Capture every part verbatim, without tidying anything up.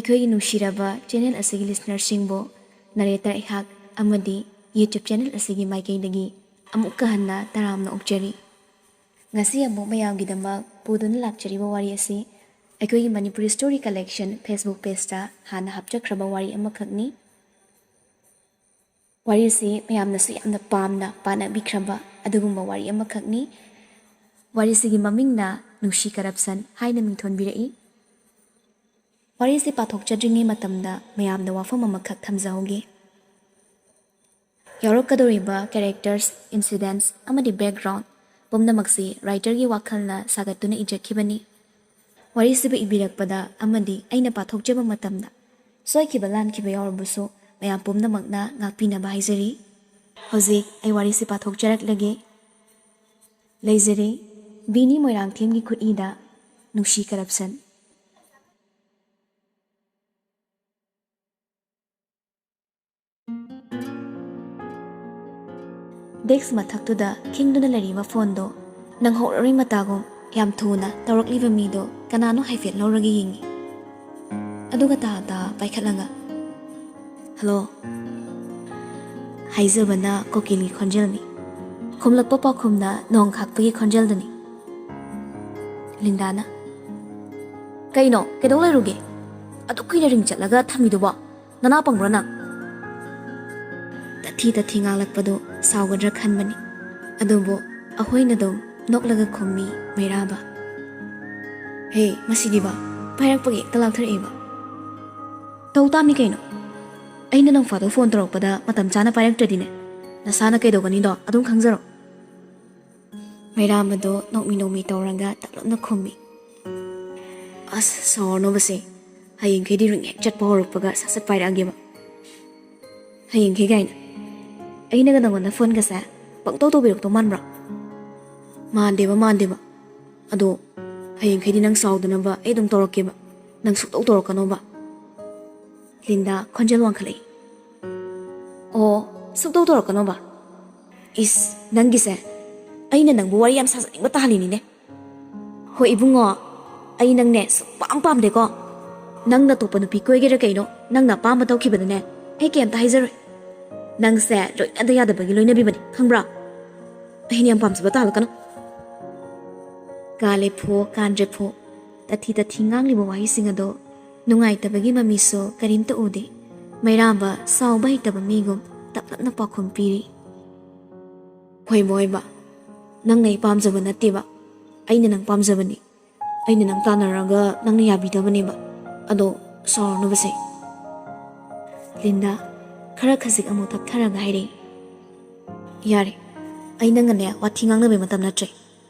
ꯑꯩꯈꯣꯏꯒꯤ ꯅꯨꯡꯁꯤꯔꯕ ꯆꯦꯅꯦꯜ ꯑꯁꯤꯒꯤ ꯂꯤꯁꯅꯔꯁꯤꯡꯕꯨ ꯅꯔꯦꯇꯔ ꯑꯩꯍꯥꯛ ꯑꯃꯗꯤ ꯌꯨꯇ꯭ꯌꯨꯕ ꯆꯦꯅꯦꯜ ꯑꯁꯤꯒꯤ ꯃꯥꯏꯀꯩꯗꯒꯤ ꯑꯃꯨꯛꯀ ꯍꯟꯅ ꯇꯔꯥꯝꯅ ꯑꯣꯛꯆꯔꯤ꯫ ꯉꯁꯤ ꯑꯃꯨꯛ ꯃꯌꯥꯝꯒꯤꯗꯃꯛ ꯄꯨꯗꯨꯅ ꯂꯥꯛꯆꯔꯤꯕ ꯋꯥꯔꯤ ꯑꯁꯤ ꯑꯩꯈꯣꯏꯒꯤ ꯃꯅꯤꯄꯨꯔꯤ ꯁ꯭ꯇꯣꯔꯤ ꯀꯂꯦꯛꯁꯟ ꯐꯦꯁꯕꯨꯛ ꯄꯦꯖꯇ ꯍꯥꯟꯅ ꯍꯥꯞꯆꯈ꯭ꯔꯕ ꯋꯥꯔꯤ ꯑꯃꯈꯛꯅꯤ꯫ ꯋꯥꯔꯤꯁꯤ ꯃꯌꯥꯝꯅꯁꯨ ꯌꯥꯝꯅ ꯄꯥꯝꯅ ꯄꯥꯅꯕꯤꯈ꯭ꯔꯕ ꯑꯗꯨꯒꯨꯝꯕ ꯋꯥꯔꯤ ꯑꯃꯈꯛꯅꯤ꯫ ꯋꯥꯔꯤꯁꯤꯒꯤ ꯃꯃꯤꯡꯅ ꯅꯨꯡꯁꯤ ꯀꯔꯞꯁꯟ ꯍꯥꯏꯅ ꯃꯤꯡꯊꯣꯟꯕꯤꯔꯛꯏ꯫ ꯋꯥꯔꯤꯁꯤ ꯄꯥꯊꯣꯛꯆꯗ꯭ꯔꯤꯉꯩ ꯃꯇꯝꯗ ꯃꯌꯥꯝꯗ ꯋꯥꯐꯝ ꯑꯃꯈꯛ ꯊꯝꯖꯍꯧꯒꯦ꯫ ꯌꯥꯎꯔꯛꯀꯗꯧꯔꯤꯕ ꯀꯦꯔꯦꯛꯇꯔꯁ, ꯏꯟꯁꯤꯗꯦꯟꯠꯁ ꯑꯃꯗꯤ ꯕꯦꯛꯒ꯭ꯔꯥꯎꯟ ꯄꯨꯝꯅꯃꯛꯁꯤ ꯔꯥꯏꯇꯔꯒꯤ ꯋꯥꯈꯜꯅ ꯁꯥꯒꯠꯇꯨꯅ ꯏꯖꯈꯤꯕꯅꯤ꯫ ꯋꯥꯔꯤꯁꯤꯕꯨ ꯏꯕꯤꯔꯛꯄꯗ ꯑꯃꯗꯤ ꯑꯩꯅ ꯄꯥꯊꯣꯛꯆꯕ ꯃꯇꯝꯗ ꯁꯣꯏꯈꯤꯕ ꯂꯥꯟꯈꯤꯕ ꯌꯥꯎꯔꯕꯁꯨ ꯃꯌꯥꯝ ꯄꯨꯝꯅꯃꯛꯅ ꯉꯥꯛꯄꯤꯅꯕ ꯍꯥꯏꯖꯔꯤ꯫ ꯍꯧꯖꯤꯛ ꯑꯩ ꯋꯥꯔꯤꯁꯤ ꯄꯥꯊꯣꯛꯆꯔꯛꯂꯒꯦ꯫ ꯂꯩꯖꯔꯦ, ꯕꯤꯅꯤ ꯃꯣꯏꯔꯥꯡꯊꯦꯝꯒꯤ ꯈꯨꯠꯏꯗ ꯅꯨꯡꯁꯤ ꯀꯔꯞꯁꯟ꯫ ꯗꯦꯛꯁ ꯃꯊꯛꯇꯨꯗ ꯈꯤꯡꯗꯨꯅ ꯂꯩꯔꯤꯕ ꯐꯣꯟꯗꯣ ꯅꯪꯍꯧꯔꯔꯣꯏ ꯃꯇꯥꯒꯨꯝ ꯌꯥꯝ ꯊꯨꯅ ꯇꯧꯔꯛꯂꯤꯕ ꯃꯤꯗꯣ ꯀꯅꯥꯅꯣ ꯍꯥꯏꯐꯦꯠ ꯂꯧꯔꯒ ꯌꯦꯡꯉꯤ꯫ ꯑꯗꯨꯒ ꯇꯥ ꯇꯥ ꯄꯥꯏꯈꯠꯂꯒ, "ꯍꯜꯂꯣ?" ꯍꯥꯏꯖꯕꯅ ꯀꯣꯀꯤꯜꯒꯤ ꯈꯣꯟꯖꯦꯜꯅꯤ꯫ ꯈꯨꯝꯂꯛꯄ ꯄꯥꯎꯈꯨꯝꯅ ꯅꯣꯡ ꯈꯥꯛꯄꯒꯤ ꯈꯣꯟꯖꯦꯜꯗꯨꯅꯤ꯫ ꯂꯤꯟꯗꯥꯅ, "ꯀꯩꯅꯣ? ꯀꯩꯗꯧ ꯂꯩꯔꯨꯒꯦ? ꯑꯗꯨꯛ ꯀꯨꯏꯅ ꯔꯤꯡ ꯆꯠꯂꯒ ꯊꯝꯃꯤꯗꯨꯕꯣ? ꯅꯅꯥ ꯄꯪꯕ꯭ꯔꯣ ꯅꯪ?" ꯇꯠꯊꯤ ꯇꯠꯊꯤ ꯉꯥꯡꯂꯛꯄꯗꯨ ꯁꯥꯎꯒꯗ꯭ꯔꯥ ꯈꯟꯕꯅꯤ꯫ ꯑꯗꯨꯕꯨ ꯑꯍꯣꯏꯅ ꯑꯗꯨꯝ ꯅꯣꯛꯂꯒ ꯈꯨꯝꯃꯤ ꯃꯩꯔꯥꯕ꯫ "ꯍꯦ, ꯃꯁꯤꯗꯤꯕ, ꯄꯥꯏꯔꯛꯄꯒꯤ ꯍꯦꯛꯇ ꯂꯥꯛꯊꯔꯛꯏꯕ꯫ ꯇꯧ ꯇꯥꯝꯅꯤ ꯀꯩꯅꯣ꯫ ꯑꯩꯅ ꯅꯪ ꯐꯥꯗꯣꯛ ꯐꯣꯟ ꯇꯧꯔꯛꯄꯗ ꯃꯇꯝ ꯆꯥꯅ ꯄꯥꯏꯔꯛꯇ꯭ꯔꯗꯤꯅꯦ, ꯅꯁꯥꯅ ꯀꯩꯗꯧꯒꯅꯤꯗꯣ ꯑꯗꯨꯝ ꯈꯪꯖꯔꯣ꯫" ꯃꯩꯔꯥꯕꯗꯣ ꯅꯣꯛꯃꯤ ꯅꯣꯛꯃꯤ ꯇꯧꯔꯒ ꯇꯞꯂꯞꯅ ꯈꯨꯝꯃꯤ꯫ "ꯑꯁ, ꯁꯥꯎꯔꯅꯣꯕꯁꯦ꯫ ꯍꯌꯦꯡꯈꯩꯗꯤ ꯔꯤꯡ ꯍꯦꯛ ꯆꯠꯄ ꯍꯧꯔꯛꯄꯒ ꯁꯠ ꯁꯠ ꯄꯥꯏꯔꯛꯑꯒꯦꯕ꯫" "ꯍꯌꯦꯡꯈꯩ ꯀꯥꯏꯅ? ꯑꯩꯅꯒ ꯅꯪꯉꯣꯟꯗ ꯐꯣꯟꯒꯁꯦ ꯄꯪꯇꯧ ꯇꯧꯕꯤꯔꯛꯇꯧ ꯃꯥꯟꯕ꯭ꯔꯣ?" "ꯃꯥꯟꯗꯦꯕ, ꯃꯥꯟꯗꯦꯕ꯫ ꯑꯗꯣ ꯍꯌꯦꯡꯈꯩꯗꯤ ꯅꯪ ꯁꯥꯎꯗꯅꯕ ꯑꯩ ꯑꯗꯨꯝ ꯇꯧꯔꯛꯀꯦꯕ꯫ ꯅꯪ ꯁꯨꯛꯇꯧ ꯇꯧꯔꯛꯀꯅꯣꯕ꯫" ꯂꯤꯟꯗꯥ ꯈꯣꯟꯖꯦꯜ ꯋꯥꯡꯈꯠꯂꯛꯏ꯫ "ꯑꯣ, ꯁꯨꯛꯇꯧ ꯇꯧꯔꯛꯀꯅꯣꯕ? ꯏꯁ, ꯅꯪꯒꯤꯁꯦ ꯑꯩꯅ ꯅꯪꯕꯨ ꯋꯥꯔꯤ ꯌꯥꯝ ꯁꯥꯖꯅꯤꯡꯕ ꯇꯥꯍꯜꯂꯤꯅꯤꯅꯦ꯫ ꯍꯣꯏ ꯏꯕꯨꯡꯉꯣ, ꯑꯩ ꯅꯪꯅꯦ ꯁꯨꯛꯄꯥꯝ ꯄꯥꯝꯗꯦꯀꯣ꯫ ꯅꯪꯅ ꯑꯇꯣꯞꯄ ꯅꯨꯄꯤ ꯀꯣꯏꯒꯦꯔꯥ ꯀꯩꯅꯣ, ꯅꯪꯅ ꯑꯄꯥꯝꯕ ꯇꯧꯈꯤꯕꯗꯅꯦ, ꯑꯩ ꯀꯩꯝꯇ ꯍꯥꯏꯖꯔꯣꯏ꯫ ꯅꯪꯁꯦ ꯂꯣꯏꯅꯗ ꯌꯥꯗꯕꯒꯤ ꯂꯣꯏꯅꯕꯤꯕꯅꯤ, ꯈꯪꯕ꯭ꯔꯥ? ꯑꯩꯅ ꯌꯥꯝ ꯄꯥꯝꯖꯕ ꯇꯥꯍꯜꯂꯛꯀꯅꯨ꯫ ꯀꯥꯂꯦꯐꯨ ꯀꯥꯟꯗ꯭ꯔꯦꯐꯨ ꯇꯊꯤ ꯇꯊꯤ ꯉꯥꯡꯂꯤꯕ ꯋꯥꯍꯩꯁꯤꯡ ꯑꯗꯣ ꯅꯨꯡꯉꯥꯏꯇꯕꯒꯤ ꯃꯃꯤꯁꯨ ꯀꯔꯤꯝꯇ ꯎꯗꯦ꯫ ꯃꯩꯔꯥꯕ ꯁꯥꯎꯕ ꯍꯩꯇꯕ ꯃꯤꯒꯨꯝ ꯇꯞꯂꯞꯅ ꯄꯥꯎꯈꯨꯝ ꯄꯤꯔꯤ꯫ ꯍꯣꯏꯕ, ꯍꯣꯏꯕ, ꯅꯪꯅ ꯑꯩ ꯄꯥꯝꯖꯕ ꯅꯠꯇꯦꯕ, ꯑꯩꯅ ꯅꯪ ꯄꯥꯝꯖꯕꯅꯤ꯫ ꯑꯩꯅ ꯅꯪ ꯇꯥꯟꯅꯔꯒ ꯅꯪꯅ ꯌꯥꯕꯤꯗꯕꯅꯦꯕ꯫ ꯑꯗꯣ ꯁꯥꯎꯔꯅꯨꯕꯁꯦ꯫ ꯂꯤꯟꯗꯥ ꯈꯔ ꯈꯖꯤꯛ ꯑꯃꯨꯛ ꯇꯞꯊꯔꯒ ꯍꯥꯏꯔꯛꯏ, ꯌꯥꯔꯦ, ꯑꯩ ꯅꯪꯒꯅꯦ ꯋꯥꯊꯤ ꯉꯥꯡꯅꯕꯩ ꯃꯇꯝ ꯅꯠꯇ꯭ꯔꯦ꯫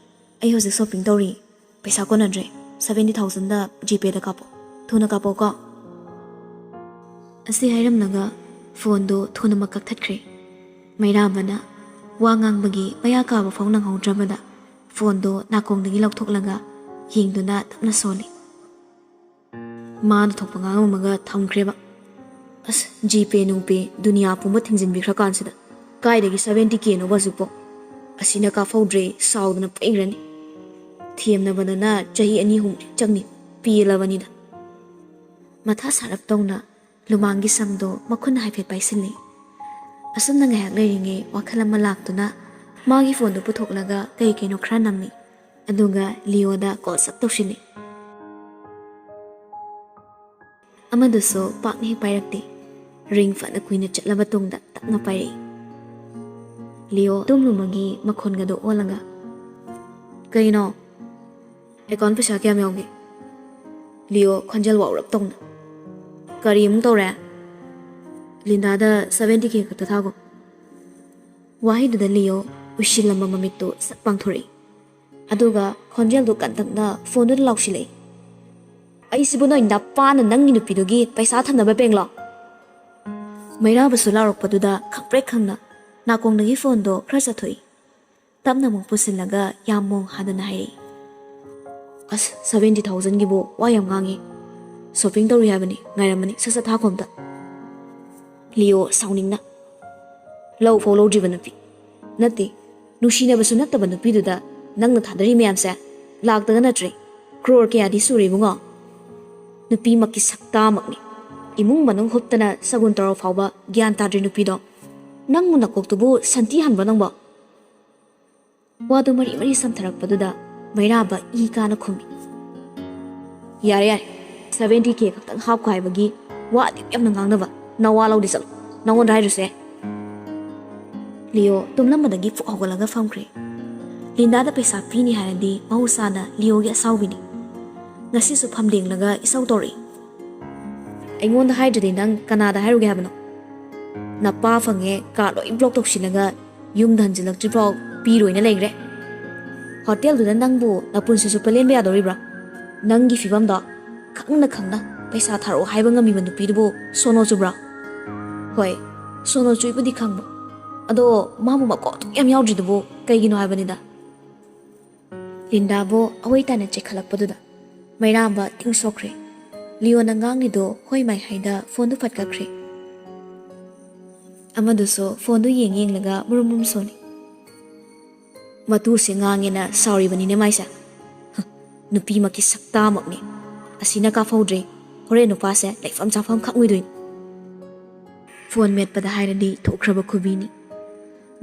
ꯑꯩ ꯍꯧꯖꯤꯛ ꯁꯣꯞꯄꯤꯡ ꯇꯧꯔꯤ꯫ ꯄꯩꯁꯥ ꯀꯣꯟꯅꯗ꯭ꯔꯦ꯫ ꯁꯚꯦꯟꯇꯤ ꯊꯥꯎꯖꯟꯗ ꯖꯤꯄꯦꯗ ꯀꯥꯞꯄꯣ꯫ ꯊꯨꯅ ꯀꯥꯞꯄꯣꯀꯣ꯫ ꯑꯁꯤ ꯍꯥꯏꯔꯝꯂꯒ ꯐꯣꯟꯗꯣ ꯊꯨꯅꯃꯛ ꯀꯛꯊꯠꯈ꯭ꯔꯦ꯫ ꯃꯩꯔꯥꯕꯅ ꯋꯥ ꯉꯥꯡꯕꯒꯤ ꯃꯌꯥ ꯀꯥꯕ ꯐꯥꯎ ꯅꯪꯍꯧꯗ꯭ꯔꯕꯗ ꯐꯣꯟꯗꯣ ꯅꯥꯀꯣꯡꯗꯒꯤ ꯂꯧꯊꯣꯛꯂꯒ ꯌꯦꯡꯗꯨꯅ ꯇꯞꯅ ꯁꯣꯜꯂꯤ꯫ ꯃꯥꯅ ꯊꯣꯛꯄ ꯉꯥꯡꯉꯝꯃꯒ ꯊꯝꯈ꯭ꯔꯦꯕ꯫ ꯑꯁ, ꯖꯤꯄꯦ ꯅꯨꯡꯄꯦ ꯗꯨꯅꯤꯌꯥ ꯄꯨꯝꯕ ꯊꯤꯡꯖꯤꯟꯕꯤꯈ꯭ꯔꯀꯥꯟꯁꯤꯗ ꯀꯥꯏꯗꯒꯤ ꯁꯚꯦꯟꯇꯤ ꯀꯦꯅꯣꯕ ꯍꯧꯖꯤꯛꯄꯣ? ꯑꯁꯤꯅ ꯀꯥꯞꯍꯧꯗ꯭ꯔꯦ, ꯁꯥꯎꯗꯅ ꯄꯩꯈ꯭ꯔꯅꯤ꯫ ꯊꯦꯝꯅꯕꯗꯅ ꯆꯍꯤ ꯑꯅꯤ ꯑꯍꯨꯝ ꯆꯪꯅꯤ, ꯄꯦꯜꯂꯕꯅꯤꯗ꯫ ꯃꯊꯥ ꯁꯥꯔꯞ ꯇꯧꯅ ꯂꯨꯃꯥꯡꯒꯤ ꯁꯝꯗꯣ ꯃꯈꯨꯠꯅ ꯍꯥꯏꯐꯦꯠ ꯄꯥꯏꯁꯤꯜꯂꯤ꯫ ꯑꯁꯨꯝꯅ ꯉꯥꯏꯍꯥꯛ ꯂꯩꯔꯤꯉꯩ ꯋꯥꯈꯜ ꯑꯃ ꯂꯥꯛꯇꯨꯅ ꯃꯥꯒꯤ ꯐꯣꯟꯗꯨ ꯄꯨꯊꯣꯛꯂꯒ ꯀꯩ ꯀꯩꯅꯣ ꯈꯔ ꯅꯝꯃꯤ꯫ ꯑꯗꯨꯒ ꯂꯤꯌꯣꯗ ꯀꯣꯜ ꯁꯠ ꯇꯧꯁꯤꯜꯂꯤ꯫ ꯑꯃꯗꯨꯁꯨ ꯄꯥꯛꯅ ꯍꯦꯛ ꯄꯥꯏꯔꯛꯇꯦ꯫ ꯔꯤꯡ ꯐꯅ ꯀꯨꯏꯅ ꯆꯠꯂꯕ ꯇꯨꯡꯗ ꯇꯞꯅ ꯄꯥꯏꯔꯛꯏ꯫ ꯂꯤꯌꯣ ꯇꯨꯝꯂꯨꯕꯒꯤ ꯃꯈꯣꯟꯒꯗꯣ ꯑꯣꯜꯂꯒ, "ꯀꯩꯅꯣ? ꯑꯦꯀꯥꯎꯟ ꯄꯩꯁꯥ ꯀꯌꯥꯝ ꯌꯥꯎꯒꯦ?" ꯂꯤꯌꯣ ꯈꯣꯟꯖꯦꯜ ꯋꯥꯎꯔꯞ ꯇꯧꯅ, "ꯀꯔꯤ ꯑꯃꯨꯛ ꯇꯧꯔꯦ? ꯂꯤꯟꯗꯥꯗ ꯁꯚꯦꯟꯇꯤ ꯀꯦ ꯈꯛꯇ ꯊꯥꯈꯣ꯫" ꯋꯥꯍꯩꯗꯨꯗ ꯂꯤꯌꯣ ꯎꯏꯁꯤꯜꯂꯝꯕ ꯃꯃꯤꯠꯇꯨ ꯁꯠ ꯄꯥꯡꯊꯣꯔꯛꯏ꯫ ꯑꯗꯨꯒ ꯈꯣꯟꯖꯦꯜꯗꯨ ꯀꯟꯇꯛꯅ ꯐꯣꯟꯗꯨꯗ ꯂꯥꯎꯁꯤꯜꯂꯛꯏ, "ꯑꯩꯁꯤꯕꯨ ꯅꯣꯏ ꯅꯄꯥꯅ ꯅꯪꯒꯤ ꯅꯨꯄꯤꯗꯨꯒꯤ ꯄꯩꯁꯥ ꯊꯝꯅꯕ ꯕꯦꯡꯂꯣ?" ꯃꯩꯔꯥꯕꯁꯨ ꯂꯥꯎꯔꯛꯄꯗꯨꯗ ꯈꯪꯄ꯭ꯔꯦꯛ ꯈꯪꯅ ꯅꯥꯀꯣꯡꯗꯒꯤ ꯐꯣꯟꯗꯣ ꯈꯔ ꯆꯠꯊꯣꯛꯏ꯫ ꯇꯞꯅ ꯑꯃꯨꯛ ꯄꯨꯁꯤꯜꯂꯒ ꯌꯥꯝ ꯃꯣꯡ ꯍꯥꯗꯅ ꯍꯥꯏꯔꯛꯏ, "ꯑꯁ, ꯁꯚꯦꯟꯇꯤ ꯊꯥꯎꯖꯟꯒꯤꯕꯨ ꯋꯥ ꯌꯥꯝ ꯉꯥꯡꯉꯤ꯫ ꯁꯣꯞꯄꯤꯡ ꯇꯧꯔꯤ ꯍꯥꯏꯕꯅꯤ, ꯉꯥꯏꯔꯝꯃꯅꯤ, ꯁꯠ ꯁꯠ ꯊꯥꯈꯣ ꯑꯝꯇ꯫" ꯂꯤꯌꯣ ꯁꯥꯎꯅꯤꯡꯅ, "ꯂꯧ ꯐꯥꯎ ꯂꯧꯗ꯭ꯔꯤꯕ ꯅꯨꯄꯤ ꯅꯠꯇꯦ, ꯅꯨꯡꯁꯤꯅꯕꯁꯨ ꯅꯠꯇꯕ ꯅꯨꯄꯤꯗꯨꯗ ꯅꯪꯅ ꯊꯥꯗꯔꯤ ꯃꯌꯥꯝꯁꯦ ꯂꯥꯛꯇꯒ ꯅꯠꯇ꯭ꯔꯦ, ꯀ꯭ꯔꯣꯔ ꯀꯌꯥꯗꯤ ꯁꯨꯔꯦ ꯏꯕꯨꯡꯉꯣ꯫" ꯅꯨꯄꯤꯃꯛꯀꯤ ꯁꯛꯇꯥꯃꯛꯅꯤ꯫ ꯏꯃꯨꯡ ꯃꯅꯨꯡ ꯍꯨꯞꯇꯅ ꯁꯒꯨꯟ ꯇꯧꯔ ꯐꯥꯎꯕ ꯒ꯭ꯌꯥꯟ ꯇꯥꯗ꯭ꯔꯤ ꯅꯨꯄꯤꯗꯣ꯫ ꯅꯪꯕꯨ ꯅꯀꯣꯛꯇꯨꯕꯨ ꯁꯟꯊꯤ ꯍꯟꯕ꯭ꯔꯣ ꯅꯪꯕꯣ? ꯋꯥꯗꯨ ꯃꯔꯤ ꯃꯔꯤ ꯁꯝꯊꯔꯛꯄꯗꯨꯗ ꯃꯩꯔꯥꯕ ꯏ ꯀꯥꯅ ꯈꯨꯝꯃꯤ꯫ "ꯌꯥꯔꯦ, ꯌꯥꯔꯦ, ꯁꯚꯦꯟꯇꯤ ꯀꯦ ꯈꯛꯇꯪ ꯍꯥꯞꯈꯣ ꯍꯥꯏꯕꯒꯤ ꯋꯥ ꯑꯗꯨꯛ ꯌꯥꯝꯅ ꯉꯥꯡꯅꯕ ꯅꯋꯥ ꯂꯧꯗꯦ, ꯆꯠꯂꯣ, ꯅꯉꯣꯟꯗ ꯍꯥꯏꯗ꯭ꯔꯁꯨ ꯌꯥꯏ꯫" ꯂꯤꯌꯣ ꯇꯨꯝꯂꯝꯕꯗꯒꯤ ꯐꯨꯛ ꯍꯧꯒꯠꯂꯒ ꯐꯝꯈ꯭ꯔꯦ꯫ ꯂꯤꯟꯗꯥꯗ ꯄꯩꯁꯥ ꯄꯤꯅꯤ ꯍꯥꯏꯔꯗꯤ ꯃꯍꯧꯁꯥꯅ ꯂꯤꯌꯣꯒꯤ ꯑꯁꯥꯎꯕꯤꯅꯤ꯫ ꯉꯁꯤꯁꯨ ꯐꯝꯗꯦꯡꯂꯒ ꯏꯁꯧ ꯇꯧꯔꯛꯏ꯫ "ꯑꯩꯉꯣꯟꯗ ꯍꯥꯏꯗ꯭ꯔꯗꯤ ꯅꯪ ꯀꯅꯥꯗ ꯍꯥꯏꯔꯨꯒꯦ ꯍꯥꯏꯕꯅꯣ? ꯅꯄꯥ ꯐꯪꯉꯦ, ꯀꯥꯔꯗ ꯂꯣꯏ ꯕ꯭ꯂꯣꯛ ꯇꯧꯁꯤꯜꯂꯒ ꯌꯨꯝꯗ ꯍꯟꯖꯤꯜꯂꯛꯇ꯭ꯔꯤꯐꯥꯎ ꯄꯤꯔꯣꯏꯅ ꯂꯩꯈ꯭ꯔꯦ꯫ ꯍꯣꯇꯦꯜꯗꯨꯗ ꯅꯪꯕꯨ ꯅꯄꯨꯟꯁꯤ ꯆꯨꯞꯄ ꯂꯦꯟꯕ ꯌꯥꯗꯧꯔꯤꯕ꯭ꯔꯥ? ꯅꯪꯒꯤ ꯐꯤꯕꯝꯗꯣ ꯈꯪꯅ ꯈꯪꯅ ꯄꯩꯁꯥ ꯊꯥꯔꯛꯑꯣ ꯍꯥꯏꯕ ꯉꯝꯃꯤꯕ ꯅꯨꯄꯤꯗꯨꯕꯨ ꯁꯣꯅꯣ ꯆꯨꯕ꯭ꯔꯥ?" "ꯍꯣꯏ, ꯁꯣꯅꯣ ꯆꯨꯏꯕꯨꯗꯤ ꯈꯪꯕ꯫ ꯑꯗꯣ ꯃꯥꯕꯨ ꯃꯀꯣꯛ ꯑꯗꯨꯛ ꯌꯥꯝ ꯌꯥꯎꯗ꯭ꯔꯤꯗꯨꯕꯨ ꯀꯩꯒꯤꯅꯣ ꯍꯥꯏꯕꯅꯤꯗ?" ꯂꯤꯟꯗꯥꯕꯨ ꯑꯋꯣꯏ ꯇꯥꯅ ꯆꯦꯛꯈꯠꯂꯛꯄꯗꯨꯗ ꯃꯩꯔꯥꯝꯕ ꯇꯤꯡ ꯁꯣꯛꯈ꯭ꯔꯦ꯫ ꯂꯤꯌꯣꯅ ꯉꯥꯡꯂꯤꯗꯣ ꯍꯣꯏ ꯃꯥꯏ ꯍꯥꯏꯗ ꯐꯣꯟꯗꯨ ꯐꯠ ꯀꯛꯈ꯭ꯔꯦ꯫ ꯑꯃꯗꯨꯁꯨ ꯐꯣꯟꯗꯨ ꯌꯦꯡ ꯌꯦꯡꯂꯒ ꯃꯨꯔꯨꯝ ꯃꯨꯔꯨꯝ ꯁꯣꯜꯂꯤ꯫ "ꯃꯇꯨꯁꯦ ꯉꯥꯡꯉꯦꯅ ꯁꯥꯎꯔꯤꯕꯅꯤꯅꯦ ꯃꯥꯏꯁꯦ꯫ ꯍ, ꯅꯨꯄꯤꯃꯛꯀꯤ ꯁꯛꯇꯥꯃꯛꯅꯦ꯫ ꯑꯁꯤꯅ ꯀꯥꯐꯧꯗ꯭ꯔꯦ, ꯍꯣꯔꯦꯟ ꯅꯨꯄꯥꯁꯦ ꯂꯩꯐꯝ ꯆꯥꯐꯝ ꯈꯪꯉꯣꯏꯗꯣꯏꯅꯤ꯫" ꯐꯣꯟ ꯃꯦꯠꯄꯗ ꯍꯥꯏꯔꯗꯤ ꯊꯣꯛꯈ꯭ꯔꯕ ꯈꯨꯕꯤꯅꯤ꯫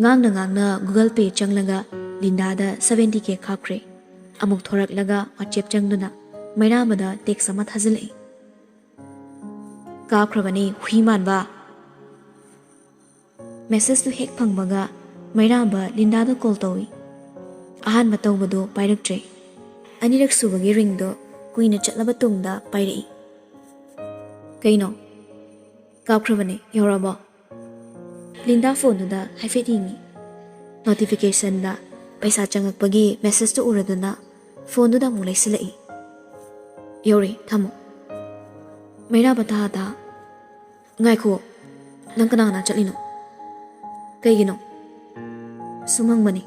ꯉꯥꯡꯅ ꯉꯥꯡꯅ Google Pay ꯆꯪꯂꯒ ꯂꯤꯟꯗꯥꯗ ꯁꯚꯦꯟꯇꯤ ꯀꯦ ꯀꯥꯞꯈ꯭ꯔꯦ꯫ ꯑꯃꯨꯛ ꯊꯣꯔꯛꯂꯒ WhatsApp ꯆꯪꯗꯨꯅ ꯃꯩꯔꯥꯕꯗ ꯇꯦꯛꯁ ꯑꯃ ꯊꯥꯖꯤꯜꯂꯛꯏ꯫ "ꯀꯥꯞꯈ꯭ꯔꯕꯅꯤ, ꯍꯨꯏ ꯃꯥꯟꯕ!" ꯃꯦꯁꯦꯖꯇꯨ ꯍꯦꯛ ꯐꯪꯕꯒ ꯃꯩꯔꯥꯕ ꯂꯤꯟꯗꯥꯗ ꯀꯣꯜ ꯇꯧꯏ꯫ ꯑꯍꯥꯟꯕ ꯇꯧꯕꯗꯨ ꯄꯥꯏꯔꯛꯇ꯭ꯔꯦ꯫ ꯑꯅꯤꯔꯛ ꯁꯨꯕꯒꯤ ꯔꯤꯡꯗꯣ ꯀꯨꯏꯅ ꯆꯠꯂꯕ ꯇꯨꯡꯗ ꯄꯥꯏꯔꯛꯏ꯫ "ꯀꯩꯅꯣ?" "ꯀꯥꯞꯈ꯭ꯔꯕꯅꯦ, ꯌꯧꯔꯛꯑꯕꯣ?" ꯂꯤꯟꯗꯥ ꯐꯣꯟꯗꯨꯗ ꯍꯥꯏꯐꯦꯠ ꯌꯦꯡꯉꯤ꯫ ꯅꯣꯇꯤꯐꯤꯀꯦꯁꯟꯗ ꯄꯩꯁꯥ ꯆꯪꯉꯛꯄꯒꯤ ꯃꯦꯁꯦꯖꯇꯨ ꯎꯔꯗꯨꯅ ꯐꯣꯟꯗꯨꯗ ꯑꯃꯨꯛ ꯂꯩꯁꯤꯜꯂꯛꯏ꯫ "ꯌꯧꯔꯦ, ꯊꯝꯃꯣ꯫" ꯃꯩꯔꯥꯕ ꯇꯥ ꯇꯥ, "ꯉꯥꯏꯈꯣ, ꯅꯪ ꯀꯅꯥ ꯀꯅꯥ ꯆꯠꯂꯤꯅꯣ? ꯀꯩꯒꯤꯅꯣ?" "ꯁꯨꯝ ꯍꯪꯕꯅꯤ꯫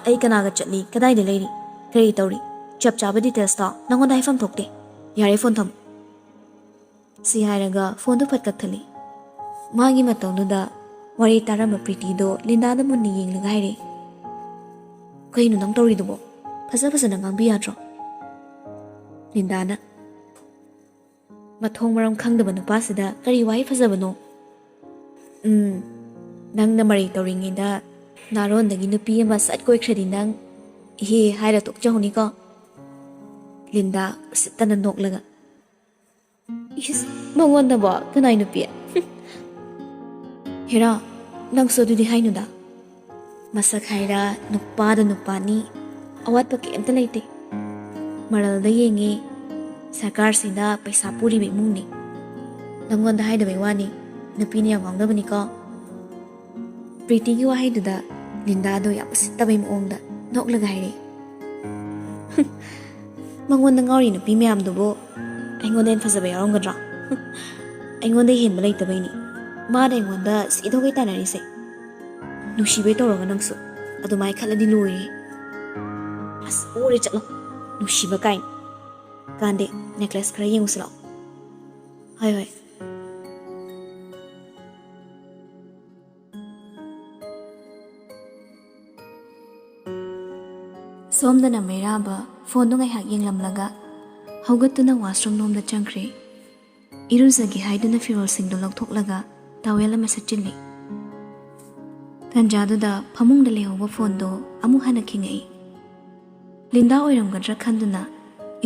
ꯑꯩ ꯀꯅꯥꯒ ꯆꯠꯂꯤ, ꯀꯗꯥꯏꯗ ꯂꯩꯔꯤ, ꯀꯔꯤ ꯇꯧꯔꯤ, ꯆꯞ ꯆꯥꯕ ꯗꯤꯇꯦꯜꯁꯇꯣ ꯅꯪꯉꯣꯟꯗ ꯍꯥꯏꯐꯝ ꯊꯣꯛꯇꯦ꯫ ꯌꯥꯔꯦ, ꯐꯣꯟ ꯊꯝꯃꯣ꯫" ꯁꯤ ꯍꯥꯏꯔꯒ ꯐꯣꯟꯗꯨ ꯐꯠ ꯀꯛꯊꯠꯂꯤ꯫ ꯃꯥꯒꯤ ꯃꯇꯧꯗꯨꯗ ꯋꯥꯔꯤ ꯇꯥꯔꯝꯕ ꯄ꯭ꯔꯤꯇꯤꯗꯣ ꯂꯤꯟꯗꯥꯗ ꯃꯨꯟꯅ ꯌꯦꯡꯂꯒ ꯍꯥꯏꯔꯛꯏ, "ꯀꯩꯅꯣ ꯅꯪ ꯇꯧꯔꯤꯗꯨꯕꯣ? ꯐꯖ ꯐꯖꯅ ꯉꯥꯡꯕꯤ ꯌꯥꯗ꯭ꯔꯣ?" ꯂꯤꯟꯗꯥꯅ, ꯃꯊꯣꯡ ꯃꯔꯝ ꯈꯪꯗꯕ ꯅꯨꯄꯥꯁꯤꯗ ꯀꯔꯤ ꯋꯥꯍꯩ ꯐꯖꯕꯅꯣ? ꯎꯝ, ꯅꯪꯅ ꯃꯔꯩ ꯇꯧꯔꯤꯉꯩꯗ ꯅꯥꯔꯣꯟꯗꯒꯤ ꯅꯨꯄꯤ ꯑꯃ ꯁꯠ ꯀꯣꯏꯈ꯭ꯔꯗꯤ ꯅꯪ "ꯏꯍꯦ" ꯍꯥꯏꯔ ꯇꯣꯛꯆꯍꯧꯅꯤꯀꯣ꯫ ꯂꯤꯟꯗꯥ ꯎꯁꯤꯠꯇꯅ ꯅꯣꯛꯂꯒ, "ꯏꯁ, ꯃꯉꯣꯟꯗꯕꯣ? ꯀꯅꯥꯏ ꯅꯨꯄꯤ?" "ꯍꯦꯔꯥ, ꯅꯪꯁꯨ ꯑꯗꯨꯗꯤ ꯍꯥꯏꯅꯨꯗ꯫ ꯃꯁꯛ ꯍꯥꯏꯔ ꯅꯨꯄꯥꯗ ꯅꯨꯄꯥꯅꯤ, ꯑꯋꯥꯠꯄ ꯀꯩꯝꯇ ꯂꯩꯇꯦ꯫ ꯃꯔꯜꯗ ꯌꯦꯡꯉꯦ, ꯁꯔꯀꯥꯔꯁꯤꯅ ꯄꯩꯁꯥ ꯄꯨꯔꯤꯕ ꯏꯃꯨꯡꯅꯤ꯫ ꯅꯪꯉꯣꯟꯗ ꯍꯥꯏꯗꯕꯩ ꯋꯥꯅꯤ, ꯅꯨꯄꯤꯅ ꯌꯥꯝ ꯉꯥꯎꯅꯕꯅꯤꯀꯣ꯫" ꯄ꯭ꯔꯤꯇꯤꯒꯤ ꯋꯥꯍꯩꯗꯨꯗ ꯂꯤꯟꯗꯥꯗꯣ ꯌꯥꯝ ꯎꯁꯤꯠꯇꯕꯩ ꯃꯑꯣꯡꯗ ꯅꯣꯛꯂꯒ ꯍꯥꯏꯔꯛꯏ, "ꯃꯉꯣꯟꯗ ꯉꯥꯎꯔꯤ ꯅꯨꯄꯤ ꯃꯌꯥꯝꯗꯨꯕꯨ ꯑꯩꯉꯣꯟꯗ ꯍꯦꯟꯅ ꯐꯖꯕ ꯌꯥꯎꯔꯝꯒꯗ꯭ꯔꯣ? ꯑꯩꯉꯣꯟꯗ ꯍꯦꯟꯕ ꯂꯩꯇꯕꯩꯅꯤ ꯃꯥꯅ ꯑꯩꯉꯣꯟꯗ ꯁꯤꯗꯧꯒꯩ ꯇꯥꯟꯅꯔꯤꯁꯦ꯫ ꯅꯨꯡꯁꯤꯕꯩ ꯇꯧꯔꯒ ꯅꯪꯁꯨ ꯑꯗꯨꯃꯥꯏꯅ ꯈꯜꯂꯗꯤ ꯂꯣꯏꯔꯦ꯫" "ꯑꯁ, ꯑꯣꯔꯦ ꯆꯠꯂꯣ, ꯅꯨꯡꯁꯤꯕ ꯀꯥꯏꯅ꯫ ꯀꯥꯟꯗꯦ, ꯅꯦꯀ꯭ꯂꯦꯁ ꯈꯔ ꯌꯦꯡꯉꯨꯁꯤ ꯂꯥꯛꯑꯣ꯫" "ꯍꯣꯏ, ꯍꯣꯏ꯫" ꯁꯣꯝꯗꯅ ꯃꯩꯔꯥꯕ ꯐꯣꯟꯗꯨ ꯉꯥꯏꯍꯥꯛ ꯌꯦꯡꯂꯝꯂꯒ ꯍꯧꯒꯠꯇꯨꯅ ꯋꯥꯁꯔꯨꯝ ꯂꯣꯝꯗ ꯆꯪꯈ꯭ꯔꯦ꯫ ꯏꯔꯨꯖꯒꯦ ꯍꯥꯏꯗꯨꯅ ꯐꯤꯔꯣꯜꯁꯤꯡꯗꯨ ꯂꯧꯊꯣꯛꯂꯒ ꯇꯥꯋꯦꯜ ꯑꯃ ꯁꯠꯆꯤꯜꯂꯤ꯫ ꯇꯟꯖꯥꯗꯨꯗ ꯐꯃꯨꯡꯗ ꯂꯩꯍꯧꯕ ꯐꯣꯟꯗꯣ ꯑꯃꯨꯛ ꯍꯟꯅ ꯈꯤꯡꯉꯛꯏ꯫ ꯂꯤꯟꯗꯥ ꯑꯣꯏꯔꯝꯒꯗ꯭ꯔꯥ ꯈꯟꯗꯨꯅ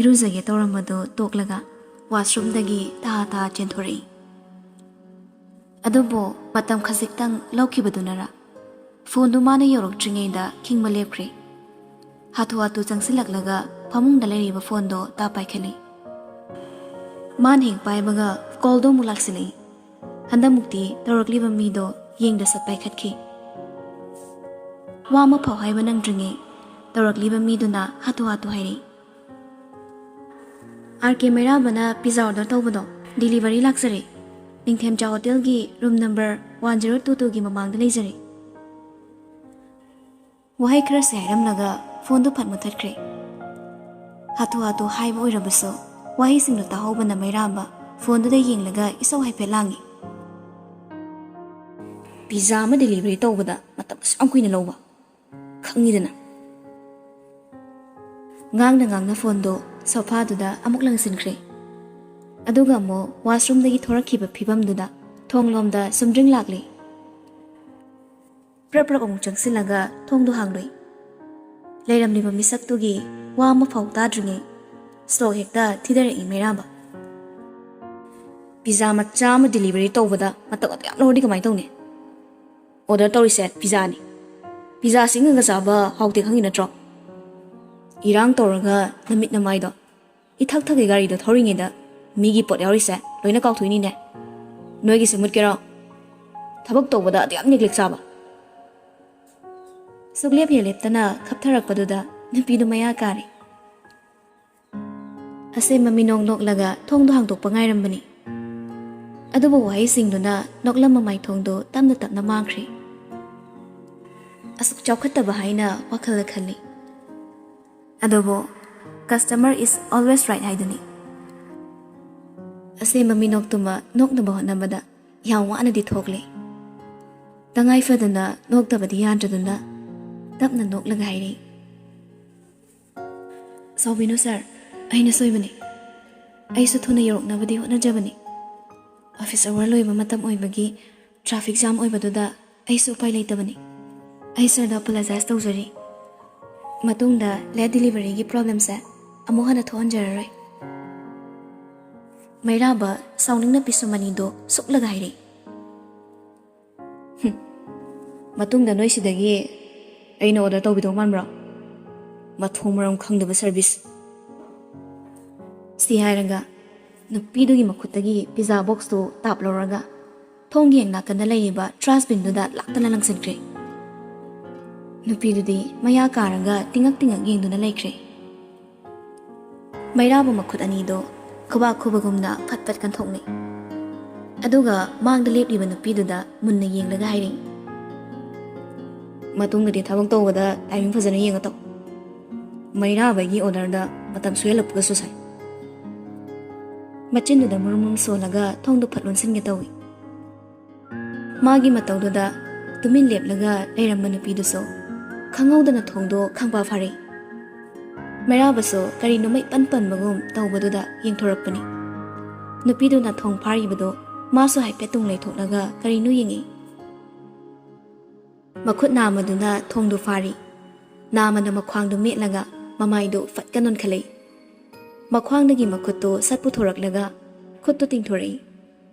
ꯏꯔꯨꯖꯒꯦ ꯇꯧꯔꯝꯕꯗꯨ ꯇꯣꯛꯂꯒ ꯋꯥꯁꯔꯨꯝꯗꯒꯤ ꯇꯍꯥ ꯇꯍꯥ ꯆꯦꯟꯊꯣꯔꯛꯏ꯫ ꯑꯗꯨꯕꯨ ꯃꯇꯝ ꯈꯖꯤꯛꯇꯪ ꯂꯧꯈꯤꯕꯗꯨꯅꯔ ꯐꯣꯟꯗꯨ ꯃꯥꯅ ꯌꯧꯔꯛꯇ꯭ꯔꯤꯉꯩꯗ ꯈꯤꯡꯕ ꯂꯦꯞꯈ꯭ꯔꯦ꯫ ꯍꯥꯊꯨ ꯍꯥꯊꯨ ꯆꯪꯁꯤꯜꯂꯛꯂꯒ ꯐꯃꯨꯡꯗ ꯂꯩꯔꯤꯕ ꯐꯣꯟꯗꯣ ꯇꯥ ꯄꯥꯏꯈꯠꯂꯤ꯫ ꯃꯥꯅ ꯍꯦꯛ ꯄꯥꯏꯕꯒ ꯀꯣꯜꯗꯣ ꯑꯃꯨꯛ ꯂꯥꯛꯁꯤꯜꯂꯛꯏ꯫ ꯍꯟꯗꯛꯃꯨꯛꯇꯤ ꯇꯧꯔꯛꯂꯤꯕ ꯃꯤꯗꯣ ꯌꯦꯡꯗ ꯁꯠ ꯄꯥꯏꯈꯠꯈꯤ꯫ ꯋꯥ ꯑꯃ ꯐꯥꯎ ꯍꯥꯏꯕ ꯅꯪꯗ꯭ꯔꯤꯉꯩ ꯇꯧꯔꯛꯂꯤꯕ ꯃꯤꯗꯨꯅ ꯍꯥꯊꯨ ꯍꯥꯊꯨ ꯍꯥꯏꯔꯛꯏ, "ꯑꯥꯔ ꯀꯦ ꯃꯩꯔꯥꯕꯅ ꯄꯤꯖꯥ ꯑꯣꯔꯗꯔ ꯇꯧꯕꯗꯣ ꯗꯤꯂꯤꯚꯔꯤ ꯂꯥꯛꯆꯔꯦ꯫ ꯅꯤꯡꯊꯦꯝꯆꯥ ꯍꯣꯇꯦꯜꯒꯤ room number one zero two ꯇꯨꯒꯤ ꯃꯃꯥꯡꯗ ꯂꯩꯖꯔꯦ꯫" ꯋꯥꯍꯩ ꯈꯔꯁꯦ ꯍꯥꯏꯔꯝꯂꯒ ꯐꯣꯟꯗꯨ ꯐꯠ ꯃꯨꯊꯠꯈ꯭ꯔꯦ꯫ ꯍꯥꯊꯨ ꯍꯥꯊꯨ ꯍꯥꯏꯕ ꯑꯣꯏꯔꯕꯁꯨ ꯋꯥꯍꯩꯁꯤꯡꯗꯨ ꯇꯥꯍꯧꯕꯅ ꯃꯩꯔꯥꯕ ꯐꯣꯟꯗꯨꯗ ꯌꯦꯡꯂꯒ ꯏꯁꯧ ꯍꯥꯏꯐꯦꯠ ꯂꯥꯡꯉꯤ꯫ "ꯄꯤꯖꯥ ꯑꯃ ꯗꯤꯂꯤꯚꯔꯤ ꯇꯧꯕꯗ ꯃꯇꯝ ꯑꯁꯨꯛ ꯌꯥꯝ ꯀꯨꯏꯅ ꯂꯧꯕ? ꯈꯪꯉꯤꯗꯅ꯫" ꯉꯥꯡꯅ ꯉꯥꯡꯅ ꯐꯣꯟꯗꯣ ꯁꯣꯐꯥꯗꯨꯗ ꯑꯃꯨꯛ ꯂꯪꯁꯤꯟꯈ꯭ꯔꯦ꯫ ꯑꯗꯨꯒ ꯑꯃꯨꯛ washroomꯗꯒꯤ ꯊꯣꯔꯛꯈꯤꯕ ꯐꯤꯕꯝꯗꯨꯗ ꯊꯣꯡꯂꯣꯝꯗ ꯆꯨꯝꯗ꯭ꯔꯤꯡ ꯂꯥꯛꯂꯤ꯫ ꯄ꯭ꯔꯞ ꯄ꯭ꯔꯞ ꯑꯃꯨꯛ ꯆꯪꯁꯤꯜꯂꯒ ꯊꯣꯡꯗꯣ ꯍꯥꯡꯂꯨꯏ꯫ ꯂꯩꯔꯝꯂꯤꯕ ꯃꯤꯁꯛꯇꯨꯒꯤ ꯋꯥ ꯑꯃꯐꯥꯎ ꯇꯥꯗ꯭ꯔꯤꯉꯩ ꯁ꯭ꯂꯣꯛ ꯍꯦꯛꯇ ꯊꯤꯗꯔꯛꯏ ꯃꯩꯔꯥꯕ꯫ "ꯄꯤꯖꯥ ꯃꯆꯥ ꯑꯃ delivery ꯇꯧꯕꯗ ꯃꯇꯝ ꯑꯗꯨ ꯌꯥꯝ ꯂꯧꯔꯗꯤ ꯀꯃꯥꯏꯅ ꯇꯧꯅꯤ? Order ꯇꯧꯔꯤꯁꯦ ꯄꯤꯖꯥꯅꯤ꯫ ꯄꯤꯖꯥ ꯁꯤꯡꯉꯒ ꯆꯥꯕ ꯍꯥꯎꯇꯦ ꯈꯪꯉꯤ ꯅꯠꯇ꯭ꯔꯣ? ꯏꯔꯥꯡ ꯇꯧꯔꯒ ꯅꯃꯤꯠ ꯅꯃꯥꯏꯗꯣ ꯏꯊꯛ ꯊꯛꯀꯤ ꯒꯥꯔꯤꯗꯣ ꯊꯧꯔꯤꯉꯩꯗ ꯃꯤꯒꯤ ꯄꯣꯠ ꯌꯥꯎꯔꯤꯁꯦ ꯂꯣꯏꯅ ꯀꯥꯎꯊꯣꯛꯏꯅꯤꯅꯦ꯫ ꯅꯣꯏꯒꯤꯁꯦ ꯃꯨꯠꯀꯦꯔꯣ? ꯊꯕꯛ ꯇꯧꯕꯗ ꯑꯗꯨ ꯌꯥꯝ neglect ꯆꯥꯕ?" ꯁꯨꯛꯂꯦꯞ ꯍꯦꯛ ꯂꯦꯞꯇꯅ ꯈꯞꯊꯔꯛꯄꯗꯨꯗ ꯅꯨꯄꯤꯗꯨ ꯃꯌꯥ ꯀꯥꯔꯦ꯫ ꯑꯁꯦꯝꯕ ꯃꯤꯅꯣꯛ ꯅꯣꯛꯂꯒ ꯊꯣꯡꯗꯣ ꯍꯥꯡꯗꯣꯛꯄ ꯉꯥꯏꯔꯝꯕꯅꯤ꯫ ꯑꯗꯨꯕꯨ ꯋꯥꯍꯩꯁꯤꯡꯗꯨꯅ ꯅꯣꯛꯂꯝꯕ ꯃꯥꯏꯊꯣꯡꯗꯣ ꯇꯞꯅ ꯇꯞꯅ ꯃꯥꯡꯈ꯭ꯔꯦ꯫ ꯑꯁꯨꯛ ꯆꯥꯎꯈꯠꯇꯕ ꯍꯥꯏꯅ ꯋꯥꯈꯜꯗ ꯈꯜꯂꯤ꯫ ꯑꯗꯨꯕꯨ customer is always right ꯍꯥꯏꯗꯨꯅꯤ꯫ ꯑꯁꯦꯝꯕ ꯃꯤꯅꯣꯛꯇꯨꯃ ꯅꯣꯛꯅꯕ ꯍꯣꯠꯅꯕꯗ ꯌꯥꯝ ꯋꯥꯅꯗꯤ ꯊꯣꯛꯂꯦ꯫ ꯇꯉꯥꯏ ꯐꯗꯅ ꯅꯣꯛꯇꯕꯗꯤ ꯌꯥꯗ꯭ꯔꯗꯨꯅ ꯇꯞꯅ ꯅꯣꯛꯂꯒ ꯍꯥꯏꯔꯛꯏ, "ꯁꯥꯎꯕꯤꯅꯨ sir, ꯑꯩꯅ ꯁꯣꯏꯕꯅꯤ꯫ ꯑꯩꯁꯨ ꯊꯨꯅ ꯌꯧꯔꯛꯅꯕꯗꯤ ꯍꯣꯠꯅꯖꯕꯅꯤ꯫ Office hour ꯂꯣꯏꯕ ꯃꯇꯝ ꯑꯣꯏꯕꯒꯤ traffic jam ꯑꯣꯏꯕꯗꯨꯗ ꯑꯩꯁꯨ ꯎꯄꯥꯏ ꯂꯩꯇꯕꯅꯤ꯫ ꯑꯩ sirꯗ apologize ꯇꯧꯖꯔꯤ꯫ ꯃꯇꯨꯡꯗ late deliveryꯒꯤ problemꯁꯦ ꯑꯃꯨꯛ ꯍꯟꯅ ꯊꯣꯛꯍꯟꯖꯔꯔꯣꯏ꯫" ꯃꯩꯔꯥꯕ ꯁꯥꯎꯅꯤꯡꯅ ꯄꯤꯁꯨꯝ ꯑꯅꯤꯗꯣ ꯁꯨꯛꯂꯒ ꯍꯥꯏꯔꯛꯏ, "ꯍꯨꯝ, ꯃꯇꯨꯡꯗ ꯅꯣꯏ ꯁꯤꯗꯒꯤ ꯑꯩꯅ order ꯇꯧꯕꯤꯗꯧ ꯃꯥꯟꯕ꯭ꯔꯣ? ꯃꯊꯣꯡ ꯃꯔꯝ ꯈꯪꯗꯕ service꯫" ꯁꯤ ꯍꯥꯏꯔꯒ ꯅꯨꯄꯤꯗꯨꯒꯤ ꯃꯈꯨꯠꯇꯒꯤ pizza boxꯇꯨ ꯇꯥꯞ ꯂꯧꯔꯒ ꯊꯣꯡꯒꯤ ꯍꯦꯛ ꯅꯥꯀꯟꯗ ꯂꯩꯔꯤꯕ trash binꯗꯨꯗ ꯂꯥꯛꯇꯅ ꯂꯪꯁꯤꯟꯈ꯭ꯔꯦ꯫ ꯅꯨꯄꯤꯗꯨꯗꯤ ꯃꯌꯥ ꯀꯥꯔꯒ ꯇꯤꯡꯉꯛ ꯇꯤꯡꯉꯛ ꯌꯦꯡꯗꯨꯅ ꯂꯩꯈ꯭ꯔꯦ꯫ ꯃꯩꯔꯥꯕ ꯃꯈꯨꯠ ꯑꯅꯤꯗꯣ ꯈꯨꯕꯥꯛ ꯈꯨꯕꯒꯨꯝꯅ ꯐꯠ ꯐꯠ ꯀꯟꯊꯣꯛꯅꯩ꯫ ꯑꯗꯨꯒ ꯃꯥꯡꯗ ꯂꯦꯞꯂꯤꯕ ꯅꯨꯄꯤꯗꯨꯗ ꯃꯨꯟꯅ ꯌꯦꯡꯂꯒ ꯍꯥꯏꯔꯛꯏ, "ꯃꯇꯨꯡꯗꯗꯤ ꯊꯕꯛ ꯇꯧꯕꯗ timing ꯐꯖꯅ ꯌꯦꯡꯉ ꯇꯧ꯫ ꯃꯩꯔꯥꯕꯒꯤ orderꯗ ꯃꯇꯝ ꯁꯣꯏꯍꯜꯂꯛꯄꯒꯁꯨ ꯁꯥꯏ꯫" ꯃꯆꯤꯟꯗꯨꯗ ꯃꯨꯔꯨꯝ ꯃꯨꯔꯨꯝ ꯁꯣꯜꯂꯒ ꯊꯣꯡꯗꯨ ꯐꯠ ꯂꯣꯟꯁꯤꯟꯒꯦ ꯇꯧꯏ꯫ ꯃꯥꯒꯤ ꯃꯇꯧꯗꯨꯗ ꯇꯨꯃꯤꯟ ꯂꯦꯞꯂꯒ ꯂꯩꯔꯝꯕ ꯅꯨꯄꯤꯗꯨꯁꯨ ꯈꯪꯍꯧꯗꯅ ꯊꯣꯡꯗꯣ ꯈꯪꯄꯥ ꯐꯥꯔꯛꯏ꯫ ꯃꯩꯔꯥꯕꯁꯨ ꯀꯔꯤꯅꯣꯃ ꯏꯄꯟ ꯄꯟꯕꯒꯨꯝ ꯇꯧꯕꯗꯨꯗ ꯌꯦꯡꯊꯣꯔꯛꯄꯅꯤ꯫ ꯅꯨꯄꯤꯗꯨꯅ ꯊꯣꯡ ꯐꯥꯔꯤꯕꯗꯣ ꯃꯥꯁꯨ ꯍꯥꯏꯐꯦꯠ ꯇꯨꯡ ꯂꯩꯊꯣꯛꯂꯒ ꯀꯔꯤꯅꯣ ꯌꯦꯡꯉꯤ꯫ ꯃꯈꯨꯠ ꯅꯥꯝꯃꯗꯨꯅ ꯊꯣꯡꯗꯨ ꯐꯥꯔꯤ꯫ ꯅꯥꯝꯃꯅ ꯃꯈ꯭ꯋꯥꯡꯗꯨ ꯃꯦꯠꯂꯒ ꯃꯃꯥꯏꯗꯨ ꯐꯠꯀ ꯅꯣꯟꯈꯠꯂꯛꯏ꯫ ꯃꯈ꯭ꯋꯥꯡꯗꯒꯤ ꯃꯈꯨꯠꯇꯨ ꯁꯠ ꯄꯨꯊꯣꯔꯛꯂꯒ ꯈꯨꯠꯇꯨ ꯇꯤꯡꯊꯣꯔꯛꯏ꯫